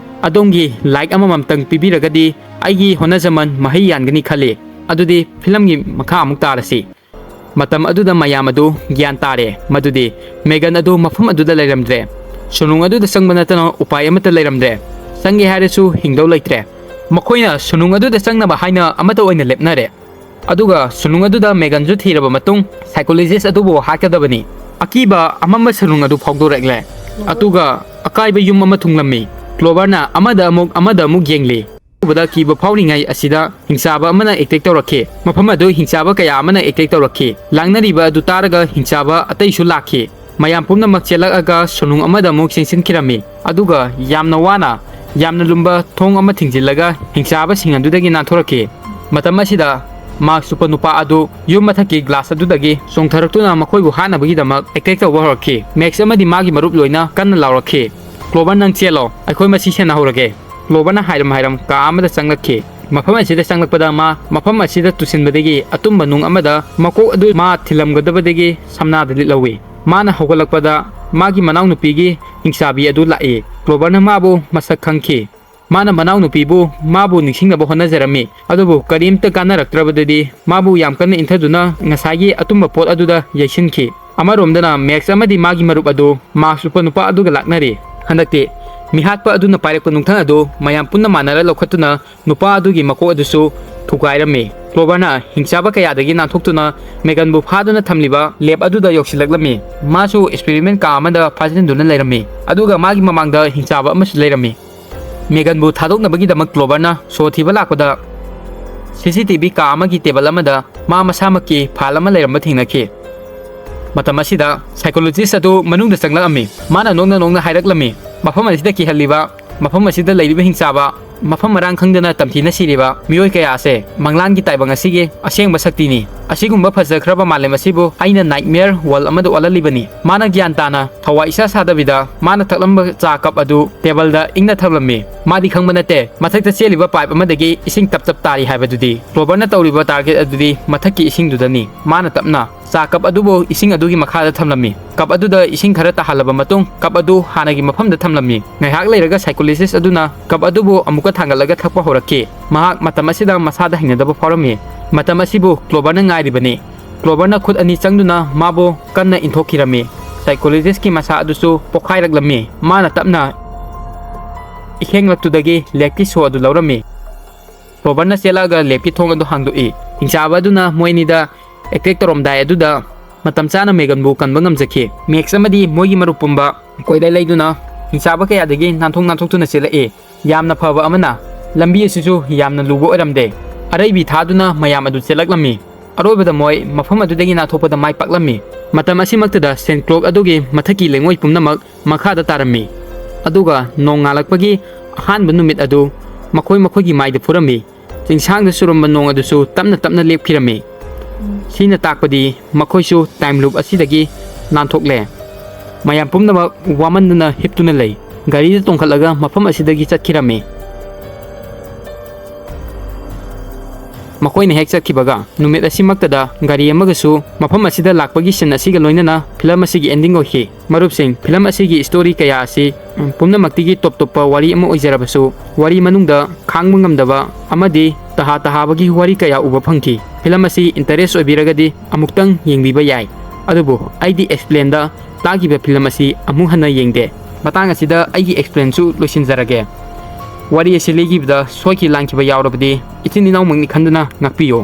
ꯑꯗꯣꯝꯒꯤ like ꯑꯃꯃꯝꯇꯪ ꯄꯤꯕꯤꯔꯒꯗꯤ ꯑꯩꯒꯤ ꯍꯣꯠꯅꯖꯃꯟ ꯃꯍꯩ ꯌꯥꯟꯒꯅꯤ ꯈꯜꯂꯤ꯫ ꯑꯗꯨꯗꯤ film ꯒꯤ ꯃꯈꯥ ꯑꯃꯨꯛ ꯇꯥꯔꯁꯤ꯫ ꯃꯇꯝ ꯑꯗꯨꯗ ꯃꯌꯥꯝ ꯑꯗꯨ ꯒ꯭ꯌꯥꯟ ꯇꯥꯔꯦ ꯃꯗꯨꯗꯤ ꯃꯦꯒꯟ ꯑꯗꯨ ꯃꯐꯝ ꯑꯗꯨꯗ ꯂꯩꯔꯝꯗ꯭ꯔꯦ꯫ ꯁꯨꯅꯨꯡ ꯑꯗꯨꯗ ꯆꯪꯕ ꯅꯠꯇꯅ ꯎꯄꯥꯏ ꯑꯃꯠꯇ ꯂꯩꯔꯝꯗ꯭ꯔꯦ꯫ ꯆꯪꯒꯦ ꯍꯥꯏꯔꯁꯨ ꯍꯤꯡꯗꯧ ꯂꯩꯇ꯭ꯔꯦ꯫ ꯃꯈꯣꯏꯅ ꯁꯨꯅꯨꯡ ꯑꯗꯨꯗ ꯆꯪꯅꯕ ꯍꯥꯏꯅ ꯑꯃꯠꯇ ꯑꯣꯏꯅ ꯂꯦꯞꯅꯔꯦ꯫ ꯑꯗꯨꯒ ꯁꯨꯅꯨꯡ ꯑꯗꯨꯗ ꯃꯦꯒꯟꯁꯨ ꯊꯤꯔꯕ ꯃꯇꯨꯡ psychologist ꯑꯗꯨꯕꯨ ꯍꯥꯠꯀꯗꯕꯅꯤ꯫ ꯑꯀꯤꯕ ꯑꯃꯝꯕ ꯁꯨꯅꯨꯡ ꯑꯗꯨ ꯐꯥꯎꯗꯣꯔꯛꯂꯦ꯫ ꯑꯗꯨꯒ ꯑꯀꯥꯏꯕ ꯌꯨꯝ ꯑꯃ ꯊꯨꯡꯂꯝꯃꯤ꯫ ꯀ꯭ꯂꯣꯕꯔꯅ ꯑꯃꯗ ꯑꯃꯨꯛ ꯑꯃꯗ ꯑꯃꯨꯛ ꯌꯦꯡꯂꯤ꯫ ꯎꯕꯗ ꯀꯤꯕ ꯐꯥꯎꯔꯤꯉꯩ ꯑꯁꯤꯗ ꯍꯤꯡꯆꯥꯕ ꯑꯃꯅ ꯑꯦꯇꯦꯛ ꯇꯧꯔꯛꯈꯤ꯫ ꯃꯐꯝ ꯑꯗꯨ ꯍꯤꯡꯆꯥꯕ ꯀꯌꯥ ꯑꯃꯅ ꯑꯦꯇꯦꯛ ꯇꯧꯔꯛꯈꯤ꯫ ꯂꯥꯡꯅꯔꯤꯕ ꯑꯗꯨ ꯇꯥꯔꯒ ꯍꯤꯡꯆꯥꯕ ꯑꯇꯩꯁꯨ ꯂꯥꯛꯈꯤ꯫ ꯃꯌꯥꯝ ꯄꯨꯝꯅꯃꯛ ꯆꯦꯜꯂꯛꯑꯒ ꯁꯣꯅꯨꯡ ꯑꯃꯗ ꯑꯃꯨꯛ ꯆꯦꯟꯁꯤꯟꯈꯤꯔꯝꯃꯤ꯫ ꯑꯗꯨꯒ ꯌꯥꯝꯅ ꯋꯥꯅ, ꯌꯥꯝꯅ ꯂꯨꯝꯕ ꯊꯣꯡ ꯑꯃ ꯊꯤꯡꯖꯤꯜꯂꯒ ꯍꯤꯡꯆꯥꯕꯁꯤꯡ ꯑꯗꯨꯗꯒꯤ ꯅꯥꯟꯊꯣꯔꯛꯈꯤ꯫ ꯃꯇꯝ ꯑꯁꯤꯗ ꯃꯥꯛꯁ ꯎꯞꯄ ꯅꯨꯄꯥ ꯑꯗꯨ ꯌꯨꯝ ꯃꯊꯛꯀꯤ ꯒ꯭ꯂꯥꯁ ꯑꯗꯨꯗꯒꯤ ꯆꯣꯡꯊꯔꯛꯇꯨꯅ ꯃꯈꯣꯏꯕꯨ ꯍꯥꯠꯅꯕꯒꯤꯗꯃꯛ ꯑꯦꯇꯦꯛ ꯇꯧꯕ ꯍꯧꯔꯛꯈꯤ꯫ ꯃꯦꯛꯁ ꯑꯃꯗꯤ ꯃꯥꯒꯤ ꯃꯔꯨꯞ ꯂꯣꯏꯅ ꯀꯟꯅ ꯂꯥꯎꯔꯛꯈꯤ, "ꯀ꯭ꯂꯣꯕꯔ, ꯅꯪ ꯆꯦꯜꯂꯣ, ꯑꯩꯈꯣꯏ ꯃꯁꯤ ꯁꯦꯟꯅꯍꯧꯔꯒꯦ"꯫ ꯀ꯭ꯂꯣꯕꯔꯅ ꯍꯥꯏꯔꯝ ꯍꯥꯏꯔꯝ ꯀꯥ ꯑꯃꯗ ꯆꯪꯂꯛꯈꯤ꯫ ꯃꯐꯝ ꯑꯁꯤꯗ ꯆꯪꯂꯛꯄꯗ ꯃꯥ ꯃꯐꯝ ꯑꯁꯤꯗ ꯇꯨꯁꯤꯟꯕꯗꯒꯤ ꯑꯇꯨꯝꯕ ꯅꯨꯡ ꯑꯃꯗ ꯃꯀꯣꯛ ꯑꯗꯨ ꯃꯥ ꯊꯤꯜꯂꯝꯒꯗꯕꯗꯒꯤ ꯁꯝꯅꯥꯗ ꯂꯤꯠꯍꯧꯏ꯫ ꯃꯥꯅ ꯍꯧꯒꯠꯂꯛꯄꯗ ꯃꯥꯒꯤ ꯃꯅꯥꯎꯅꯨꯄꯤꯒꯤ ꯍꯤꯡꯆꯥꯕꯤ ꯑꯗꯨ ꯂꯥꯛꯏ꯫ ꯀ꯭ꯂꯣꯕꯔꯅ ꯃꯥꯕꯨ ꯃꯁꯛ ꯈꯪꯈꯤ꯫ ꯃꯥꯅ ꯃꯅꯥꯎꯅꯨꯄꯤꯕꯨ ꯃꯥꯕꯨ ꯅꯤꯡꯁꯤꯡꯅꯕ ꯍꯣꯠꯅꯖꯔꯝꯃꯤ, ꯑꯗꯨꯕꯨ ꯀꯔꯤꯝꯇ ꯀꯥꯟꯅꯔꯛꯇ꯭ꯔꯕꯗꯗꯤ ꯃꯥꯕꯨ ꯌꯥꯝ ꯀꯟꯅ ꯏꯟꯊꯗꯨꯅ ꯉꯁꯥꯏꯒꯤ ꯑꯇꯨꯝꯕ ꯄꯣꯠ ꯑꯗꯨꯗ ꯌꯩꯁꯤꯟꯈꯤ꯫ ꯑꯃꯔꯣꯝꯗꯅ ꯃꯦꯛꯁ ꯑꯃꯗꯤ ꯃꯥꯒꯤ ꯃꯔꯨꯞ ꯑꯗꯨ ꯃꯥꯛꯁ ꯎꯞꯄ ꯅꯨꯄꯥ ꯑꯗꯨꯒ ꯂꯥꯛꯅꯔꯤ꯫ ꯍꯟꯗꯛꯇꯤ ꯃꯤꯍꯥꯠꯄ ꯑꯗꯨꯅ ꯄꯥꯏꯔꯛꯄ ꯅꯨꯡꯊꯪ ꯑꯗꯨ ꯃꯌꯥꯝ ꯄꯨꯟꯅ ꯃꯥꯟꯅꯔ ꯂꯧꯈꯠꯇꯨꯅ ꯅꯨꯄꯥ ꯑꯗꯨꯒꯤ ꯃꯀꯣꯛ ꯑꯗꯨꯁꯨ ꯊꯨꯒꯥꯏꯔꯝꯃꯤ꯫ ꯀ꯭ꯂꯣꯕꯔꯅ ꯍꯤꯡꯆꯥꯕ ꯀꯌꯥꯗꯒꯤ ꯅꯥꯟꯊꯣꯛꯇꯨꯅ ꯃꯦꯒꯟꯕꯨ ꯐꯥꯗꯨꯅ ꯊꯝꯂꯤꯕ ꯂꯦꯕ ꯑꯗꯨꯗ ꯌꯧꯁꯤꯜꯂꯛꯂꯝꯃꯤ꯫ ꯃꯥꯁꯨ ꯑꯦꯛꯁꯄꯦꯔꯤꯃꯦꯟ ꯀꯥ ꯑꯃꯗ ꯐꯥꯖꯤꯟꯗꯨꯅ ꯂꯩꯔꯝꯃꯤ, ꯑꯗꯨꯒ ꯃꯥꯒꯤ ꯃꯃꯥꯡꯗ ꯍꯤꯡꯆꯥꯕ ꯑꯃꯁꯨ ꯂꯩꯔꯝꯃꯤ꯫ ꯃꯦꯒꯟꯕꯨ ꯊꯥꯗꯣꯛꯅꯕꯒꯤꯗꯃꯛ ꯀ꯭ꯂꯣꯕꯔꯅ ꯁꯣ ꯊꯤꯕ ꯂꯥꯛꯄꯗ, ꯁꯤ ꯁꯤ ꯇꯤ ꯚꯤ ꯀꯥ ꯑꯃꯒꯤ ꯇꯦꯕꯜ ꯑꯃꯗ ꯃꯥ ꯃꯁꯥꯃꯛꯀꯤ ꯐꯥꯏꯜ ꯑꯃ ꯂꯩꯔꯝꯕ ꯊꯦꯡꯅꯈꯤ꯫ ꯃꯇꯝ ꯑꯁꯤꯗ ꯁꯥꯏꯀꯣꯂꯣꯖꯤꯁ ꯑꯗꯨ ꯃꯅꯨꯡꯗ ꯆꯪꯂꯛꯂꯝꯃꯤ꯫ ꯃꯥꯅ ꯅꯣꯛꯅ ꯅꯣꯛꯅ ꯍꯥꯏꯔꯛꯂꯝꯃꯤ, "ꯃꯐꯝ ꯑꯁꯤꯗ ꯀꯤꯍꯜꯂꯤꯕ, ꯃꯐꯝ ꯑꯁꯤꯗ ꯂꯩꯔꯤꯕ ꯍꯤꯡꯆꯥꯕ, ꯃꯐꯝ ꯃꯔꯥꯡ ꯈꯪꯗꯅ ꯇꯝꯊꯤꯅ ꯁꯤꯔꯤꯕ ꯃꯤꯑꯣꯏ ꯀꯌꯥ ꯑꯁꯦ ꯃꯪꯂꯥꯟꯒꯤ ꯇꯥꯏꯕꯪ ꯑꯁꯤꯒꯤ ꯑꯁꯦꯡꯕ ꯁꯛꯇꯤꯅꯤ꯫ ꯑꯁꯤꯒꯨꯝꯕ ꯐꯖꯈ꯭ꯔꯕ ꯃꯥꯂꯦꯝ ꯑꯁꯤꯕꯨ ꯑꯩꯅ ꯅꯥꯏꯠꯃꯤꯌꯔ ꯋꯥꯔꯜ ꯑꯃꯗ ꯑꯣꯜꯍꯜꯂꯤꯕꯅꯤ"꯫ ꯃꯥꯅ ꯒ꯭ꯌꯥꯟ ꯇꯥꯅ, ꯊꯋꯥꯏ ꯏꯆꯥ ꯁꯥꯗꯕꯤꯗ ꯃꯥꯅ ꯊꯛꯂꯝꯕ ꯆꯥ ꯀꯞ ꯑꯗꯨ ꯇꯦꯕꯜꯗ ꯏꯪꯅ ꯊꯝꯂꯝꯃꯤ꯫ ꯃꯥꯗꯤ ꯈꯪꯕ ꯅꯠꯇꯦ, ꯃꯊꯛꯇ ꯆꯦꯜꯂꯤꯕ ꯄꯥꯏꯞ ꯑꯃꯗꯒꯤ ꯏꯁꯤꯡ ꯇꯞ ꯇꯞ ꯇꯥꯔꯤ ꯍꯥꯏꯕꯗꯨꯗꯤ꯫ ꯀ꯭ꯂꯣꯕꯔꯅ ꯇꯧꯔꯤꯕ ꯇꯥꯔꯒꯦꯠ ꯑꯗꯨꯗꯤ ꯃꯊꯛꯀꯤ ꯏꯁꯤꯡꯗꯨꯗꯅꯤ꯫ ꯃꯥꯅ ꯇꯞꯅ ꯆꯥ ꯀꯞ ꯑꯗꯨꯕꯨ ꯏꯁꯤꯡ ꯑꯗꯨꯒꯤ ꯃꯈꯥꯗ ꯊꯝꯂꯝꯃꯤ꯫ ꯀꯞ ꯑꯗꯨꯗ ꯏꯁꯤꯡ ꯈꯔ ꯇꯥꯍꯜꯂꯕ ꯃꯇꯨꯡ, ꯀꯞ ꯑꯗꯨ ꯍꯥꯟꯅꯒꯤ ꯃꯐꯝꯗ ꯊꯝꯂꯝꯃꯤ꯫ ꯉꯥꯏꯍꯥꯛ ꯂꯩꯔꯒ ꯁꯥꯏꯀꯣꯂꯣꯖꯤꯁ ꯑꯗꯨꯅ ꯀꯞ ꯑꯗꯨꯕꯨ ꯑꯃꯨꯛꯀ ꯊꯥꯡꯒꯠꯂꯒ ꯊꯛꯄ ꯍꯧꯔꯛꯈꯤ꯫ ꯃꯍꯥꯛ ꯃꯇꯝ ꯑꯁꯤꯗ ꯃꯁꯥꯗ ꯍꯩꯅꯗꯕ ꯐꯥꯎꯔꯝꯃꯤ꯫ ꯃꯇꯝ ꯑꯁꯤꯕꯨ ꯀ꯭ꯂꯣꯕꯔꯅ ꯉꯥꯏꯔꯤꯕꯅꯤ꯫ ꯀ꯭ꯂꯣꯕꯔꯅ ꯈꯨꯠ ꯑꯅꯤ ꯆꯪꯗꯨꯅ ꯃꯥꯕꯨ ꯀꯟꯅ ꯏꯟꯊꯣꯛꯈꯤꯔꯝꯃꯤ꯫ ꯁꯥꯏꯀꯣꯂꯣꯖꯤꯁꯀꯤ ꯃꯁꯥ ꯑꯗꯨꯁꯨ ꯄꯣꯈꯥꯏꯔꯛꯂꯝꯃꯤ꯫ ꯃꯥꯅ ꯇꯞꯅ ꯏꯈꯦꯡꯂꯛꯇꯨꯗꯒꯤ ꯂꯦꯕꯀꯤ ꯁꯣ ꯑꯗꯨ ꯂꯧꯔꯝꯃꯤ꯫ ꯀ꯭ꯂꯣꯕꯔꯅ ꯆꯦꯜꯂꯛꯑꯒ ꯂꯦꯕꯀꯤ ꯊꯣꯡ ꯑꯗꯨ ꯍꯥꯡꯗꯣꯛꯏ꯫ ꯍꯤꯡꯆꯥꯕ ꯑꯗꯨꯅ ꯃꯣꯏ ꯑꯅꯤꯗ ꯑꯦꯇꯦꯛ ꯇꯧꯔꯝꯗꯥꯏ ꯑꯗꯨꯗ ꯃꯇꯝ ꯆꯥꯅ ꯃꯦꯒꯟꯕꯨ ꯀꯟꯕ ꯉꯝꯖꯈꯤ꯫ ꯃꯦꯛꯁ ꯑꯃꯗꯤ ꯃꯣꯏꯒꯤ ꯃꯔꯨꯞ ꯄꯨꯝꯕ ꯀꯣꯏꯂꯥꯏ ꯂꯩꯗꯨꯅ ꯍꯤꯡꯆꯥꯕ ꯀꯌꯥꯗꯒꯤ ꯅꯥꯟꯊꯣꯛ ꯅꯥꯟꯊꯣꯛꯇꯨꯅ ꯆꯦꯜꯂꯛꯏ꯫ ꯌꯥꯝꯅ ꯐꯕ ꯑꯃꯅ, ꯂꯝꯕꯤ ꯑꯁꯤꯁꯨ ꯌꯥꯝꯅ ꯂꯨꯕ ꯑꯣꯏꯔꯝꯗꯦ꯫ ꯑꯔꯩꯕꯤ ꯊꯥꯗꯨꯅ ꯃꯌꯥꯝ ꯑꯗꯨ ꯆꯦꯜꯂꯛꯂꯝꯃꯤ꯫ ꯑꯔꯣꯏꯕꯗ ꯃꯣꯏ ꯃꯐꯝ ꯑꯗꯨꯗꯒꯤ ꯅꯥꯟꯊꯣꯛꯄꯗ ꯃꯥꯏ ꯄꯥꯛꯂꯝꯃꯤ꯫ ꯃꯇꯝ ꯑꯁꯤꯃꯛꯇꯗ ꯁꯦꯟ ꯀ꯭ꯂꯣꯛ ꯑꯗꯨꯒꯤ ꯃꯊꯛꯀꯤ ꯂꯩꯉꯣꯏ ꯄꯨꯝꯅꯃꯛ ꯃꯈꯥꯗ ꯇꯥꯔꯝꯃꯤ꯫ ꯑꯗꯨꯒ ꯅꯣꯡ ꯉꯥꯜꯂꯛꯄꯒꯤ ꯑꯍꯥꯟꯕ ꯅꯨꯃꯤꯠ ꯑꯗꯨ ꯃꯈꯣꯏ ꯃꯈꯣꯏꯒꯤ ꯃꯥꯏꯗ ꯐꯨꯔꯝꯃꯤ꯫ ꯆꯤꯡꯁꯥꯡꯗ ꯆꯨꯔꯝꯕ ꯅꯣꯡ ꯑꯗꯨꯁꯨ ꯇꯞꯅ ꯇꯞꯅ ꯂꯦꯞꯈꯤꯔꯝꯃꯤ꯫ ꯁꯤꯅ ꯇꯥꯛꯄꯗꯤ ꯃꯈꯣꯏꯁꯨ ꯇꯥꯏꯝ ꯂꯨꯞ ꯑꯁꯤꯗꯒꯤ ꯅꯥꯟꯊꯣꯛꯂꯦ꯫ ꯃꯌꯥꯝ ꯄꯨꯝꯅꯃꯛ ꯋꯥꯃꯟꯗꯅ ꯍꯤꯞꯇꯨꯅ ꯂꯩ꯫ ꯒꯥꯔꯤꯗ ꯇꯣꯡꯈꯠꯂꯒ ꯃꯐꯝ ꯑꯁꯤꯗꯒꯤ ꯆꯠꯈꯤꯔꯝꯃꯤ꯫ ꯃꯈꯣꯏꯅ ꯍꯦꯛ ꯆꯠꯈꯤꯕꯒ ꯅꯨꯃꯤꯠ ꯑꯁꯤꯃꯛꯇꯗ ꯒꯥꯔꯤ ꯑꯃꯒꯁꯨ ꯃꯐꯝ ꯑꯁꯤꯗ ꯂꯥꯛꯄꯒꯤ ꯁꯤꯟ ꯑꯁꯤꯒ ꯂꯣꯏꯅꯅ ꯐꯤꯂꯝ ꯑꯁꯤꯒꯤ ꯑꯦꯟꯗꯤꯡ ꯑꯣꯏꯈꯤ꯫ ꯃꯔꯨꯞꯁꯤꯡ, ꯐꯤꯂꯝ ꯑꯁꯤꯒꯤ ꯁ꯭ꯇꯣꯔꯤ ꯀꯌꯥ ꯑꯁꯤ, ꯎꯝ, ꯄꯨꯝꯅꯃꯛꯇꯒꯤ ꯇꯣꯞ ꯇꯣꯞꯄ ꯋꯥꯔꯤ ꯑꯃ ꯑꯣꯏꯖꯔꯕꯁꯨ, ꯋꯥꯔꯤ ꯃꯅꯨꯡꯗ ꯈꯥꯡꯕ ꯉꯝꯗꯕ ꯑꯃꯗꯤ ꯇꯍꯥ ꯇꯍꯥꯕꯒꯤ ꯋꯥꯔꯤ ꯀꯌꯥ ꯎꯕ ꯐꯪꯈꯤ꯫ ꯐꯤꯂꯝ ꯑꯁꯤ ꯏꯟꯇꯔꯦꯁ ꯑꯣꯏꯕꯤꯔꯒꯗꯤ ꯑꯃꯨꯛꯇꯪ ꯌꯦꯡꯕꯤꯕ ꯌꯥꯏ꯫ ꯑꯗꯨꯕꯨ ꯑꯩꯗꯤ ꯑꯦꯛꯁꯄ꯭ꯂꯦꯟꯗ ꯇꯥꯈꯤꯕ ꯐꯤꯂꯝ ꯑꯁꯤ ꯑꯃꯨꯛ ꯍꯟꯅ ꯌꯦꯡꯗꯦ꯫ ꯃꯇꯥꯡ ꯑꯁꯤꯗ ꯑꯩꯒꯤ ꯑꯦꯛꯁꯄ꯭ꯂꯦꯟꯁꯨ ꯂꯣꯏꯁꯤꯟꯖꯔꯒꯦ꯫ ꯋꯥꯔꯤ ꯑꯁꯤ ꯂꯤꯈꯤꯕꯗ ꯁꯣꯏꯈꯤ ꯂꯥꯟꯈꯤꯕ ꯌꯥꯎꯔꯕꯗꯤ ꯏꯆꯤꯟ ꯏꯅꯥꯎꯃꯛꯅꯤ ꯈꯟꯗꯨꯅ ꯉꯥꯛꯄꯤꯌꯨ꯫